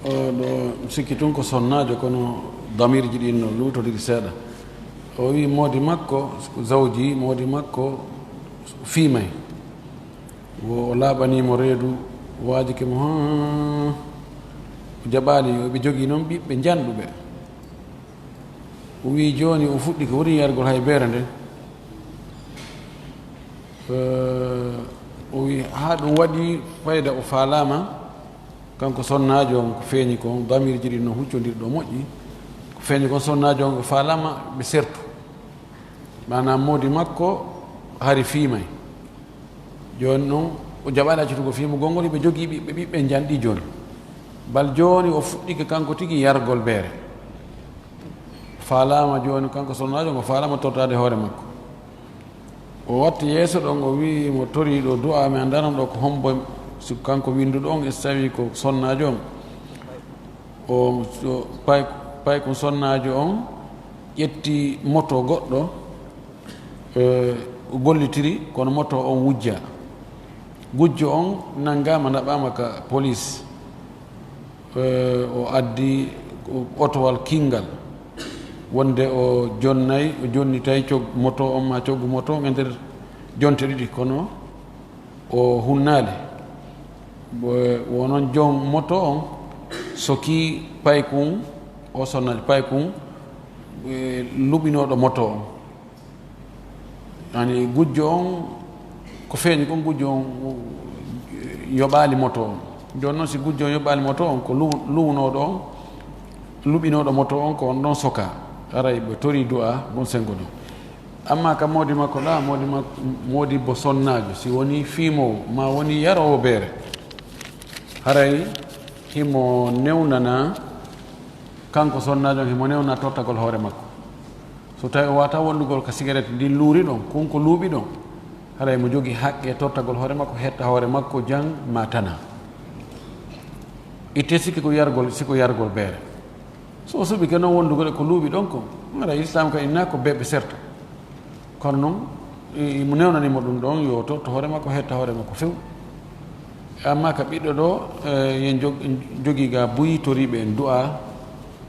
Eh, oɗo sikki tun ko sonnaajo, kono damirji ɗin no luutodiri seeɗa. O wi moodi makko, zawji, moodi makko fiimay. Wo o laaɓanii mo reedu, waajike mo, haa o jaɓaali, yo ɓe jogii noon ɓiɓɓe njanɗuɓe. O wiyi jooni o fuɗɗi ko woni yargol hay beere nden. Eh, o wiyi haa ɗum waɗi fayda, o faalaama, kanko sonnaajo on, ko feeñi kon, damirji ɗin no huccondiri ɗo moƴƴi. Ko feeñi kon, sonnaajo on o faalaama ɓe sertu. Maanaam moodi makko hari fiimay. Jooni non, o jaɓaali accitugol fiimugol ngol, hiɓe jogii ɓiɓɓe, ɓiɓɓe njanɗi jooni. Bal jooni o fuɗɗike kanko tigi yargol beere. Faalaama jooni, kanko sonnaajo ngo faalaama tortaade hoore makko. O watti yeeso ɗon, o wi'i mo toriiɗo du'a, mi anndaano ɗo ko hombo, si kanko winnduɗo on, e so tawii ko sonnaajo on. O, o pay-, paykun sonnaajo on ƴetti moto goɗɗo, eh, o gollitiri, kono moto on wujja. Gujjo on nanngaama, naɓaama ka police. Eh, o addi otowal kinngal, wonde o jonnay, o jonnitay cog-, moto on, ma coggu moto on e nder jonte ɗiɗi, kono o hunnaali. Bo-, wo noon joom moto on soki paykun, o sonnaajo paykun, eh, luɓinooɗo moto on. Yani gujjo on, ko feeñi kon, gujjo on yoɓaali moto on. Jooni noon, si gujjo on yoɓaali moto on, ko lu-, luwnooɗo on, luɓinooɗo moto on, ko on ɗon soka. Haray ɓe torii du'a ngon senngo ɗon. Amma ka moodi makko ɗa, moodi mak-, moodi bo sonnaajo, si woni fiimoowo, ma woni yaroowo beere, haray himo newnana, kanko sonnaajo on, himo newnana tortagol hoore makko. So tawi o wata wondugol ka sigaret ndin luuri ɗon, kun ko luuɓi ɗon, haray mo jogi haqqe tortagol hoore makko, hetta hoore makko jan ma tana. Itte sikki ko yargol, si ko yargol beere. So o suɓike noon wondugol e ko luuɓi ɗon kon, haray Islam ka inna ko beɓe serta. Kono noon, i-, mo newnani mo ɗum ɗon, yo to, to hoore makko, hetta hoore makko few. Amma ka ɓiɗɗo ɗo, eh, yen jog-, en jogii ga buy toriiɓe en du'a,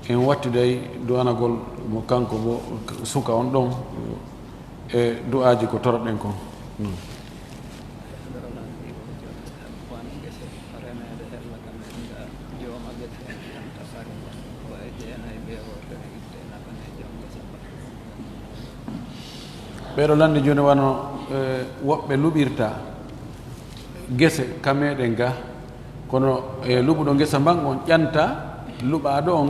en wattiday du'anagol mo kanko bo suka on ɗon, e du'aaji ko toroɗen kon. Ɓeeɗo lanndi jooni wano, eh, woɓɓe luɓirta gese ka meɗen ga, kono, eh, luɓuɗo ngesa mban on ƴanta luɓaaɗo on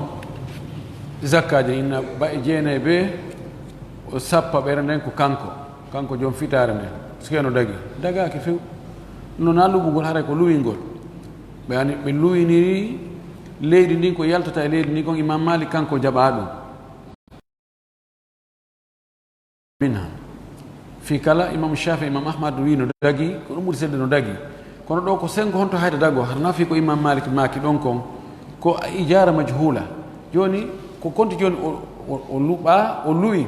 zakkaaji, inna ba e jeenay be o sappa ɓere nden ko kanko, kanko joom fitaare nden, sike no dagi, dagaaki few. No na luɓugol, haray ko luwingol. Ɓe ani, ɓe luwiniri leydi ndin, ko yaltata e leydi ndin kon, Imam Malik kanko jaɓaa ɗum. Minha. Fii kala, Imam Shafi, Imam Ahmad wi no dagi, ko ɗum ɓuri sedde no dagi. Kono ɗo ko sengo honto hayda dago, har nafi ko Imam Malik maaki ɗon kon, ko ijara majhula. Jooni, ko konti jooni o, o, o luɓa, o luwi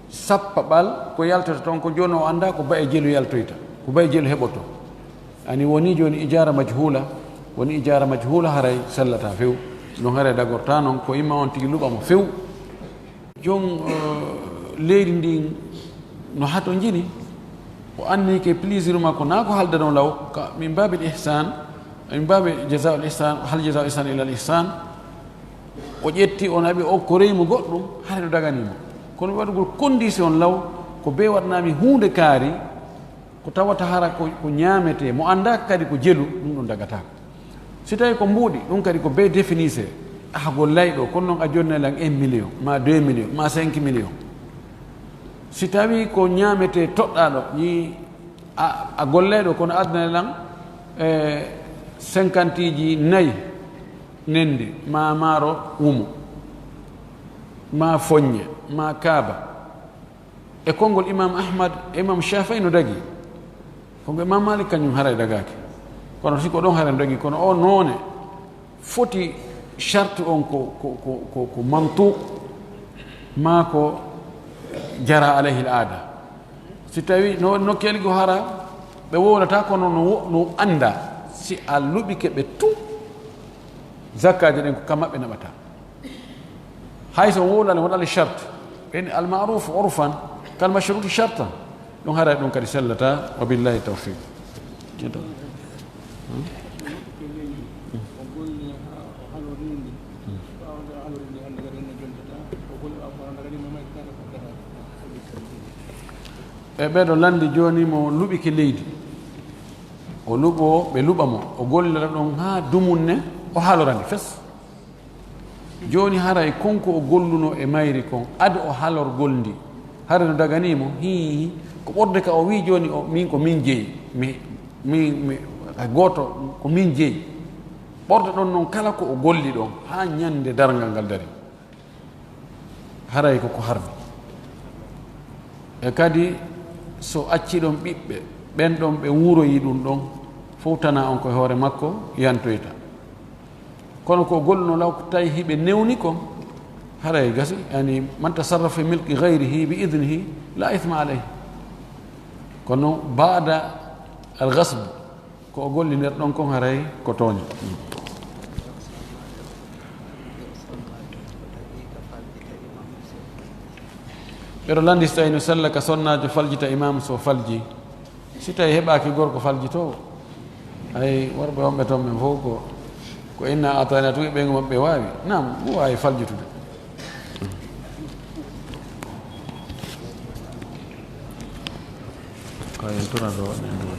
sappa ɓal ko yaltata toon, ko jooni o annda ko ba e jelu yaltoyta, ko ba e jelu heɓoto. Ani woni jooni ijara majhula, woni ijara majhula haray sellata few. Ɗum haray dagorta noon, ko imma on tigi luɓa mo few. Joom, eh, leydi ndin no hato jini, o anni ke plaisir makko, na ko haalda ɗon law, ka min babil ihsan, min babil jazaa'ul ihsan, hal jazaa'ul ihsan illa al ihsan. O ƴetti, o naɓi, o okkorey mo goɗɗum, haray no dagani mo. Kono waɗugol condition law, ko be waɗnami huunde kaari, ko tawata hara ko, ko ñaametee, mo anndaaka kadi ko jelu, ɗum ɗum dagataako. Si tawii ko mbuuɗi, ɗum kadi ko be définissé. Ah, gollay ɗo, kono noon a jonnay lan un million, ma deux millions, ma cinq millions. Si tawii ko ñaametee toɗɗaaɗo, ni a, a gollay ɗo, kono addanay lan, eh, cinquante ji nayi nendi, ma maaro wumo, ma foññe, ma kaaba. E konngol Imam Ahmad e Imam Shafii no dagi. Konngol Imam Malik kañum haray dagaaki. Kono si ko ɗon haray no dagi, kono o noone foti charte on ko, ko, ko, ko, ko mantuq, maa ko jara alayhi al aada. Si tawi no nokkeeli go hara, ɓe wowlata, kono no wo-, no annda si a luɓike ɓe tun, zakkaaji ɗin ko ka maɓɓe naɓata. Hay so wowlani waɗali charte, ɓen al ma'ruf urfan kal mashruti shartan. Ɗum haray ɗum kadi sellata. Wa billahi tawfiq. Keto. Hmm? Hmm. Hmm. E ɓeɗo landi joni mo luɓike leydi, o luɓo, ɓe luɓa mo, o gollira ɗon ha dumunne, o halorani fes. Joni haray kon ko o golluno e mayri kon, ado o halorgol ndi, haray no daganimo? Hii, ko ɓorde ka o wi joni, o, min ko min jeyi, mi, mi, mi, hay goto, ko min jeyi. Ɓorde ɗon non kala ko o golli ɗon, ha ñande darngal ngal dari. Haray ko ko harmi. E kadi, so acci ɗon ɓiɓɓe, ɓen ɗon ɓe wuuroyi ɗum ɗon, fof tana on koye hoore makko yantoyta. Kono ko golluno law, tawi hiɓe newni kon, haray gasi, yani, man tasarrafa fi milki ghayrihi bi idnihi, la ithma alayhi. Kono baada al ghasb, ko o golli nder ɗon kon haray ko tooña. Ɓeɗo landi so tawi no sella ka sonnaajo faljita imam so falji. Si tawi heɓaaki gorko faljitoowo, ay worɓe wonɓe toon ɓen fof ko, ko inna atayna tun e ɓen maɓɓe waawi. Naam, ɗum waawi faljitude. Ko en tuna ɗo waɗen ɗo ɗo.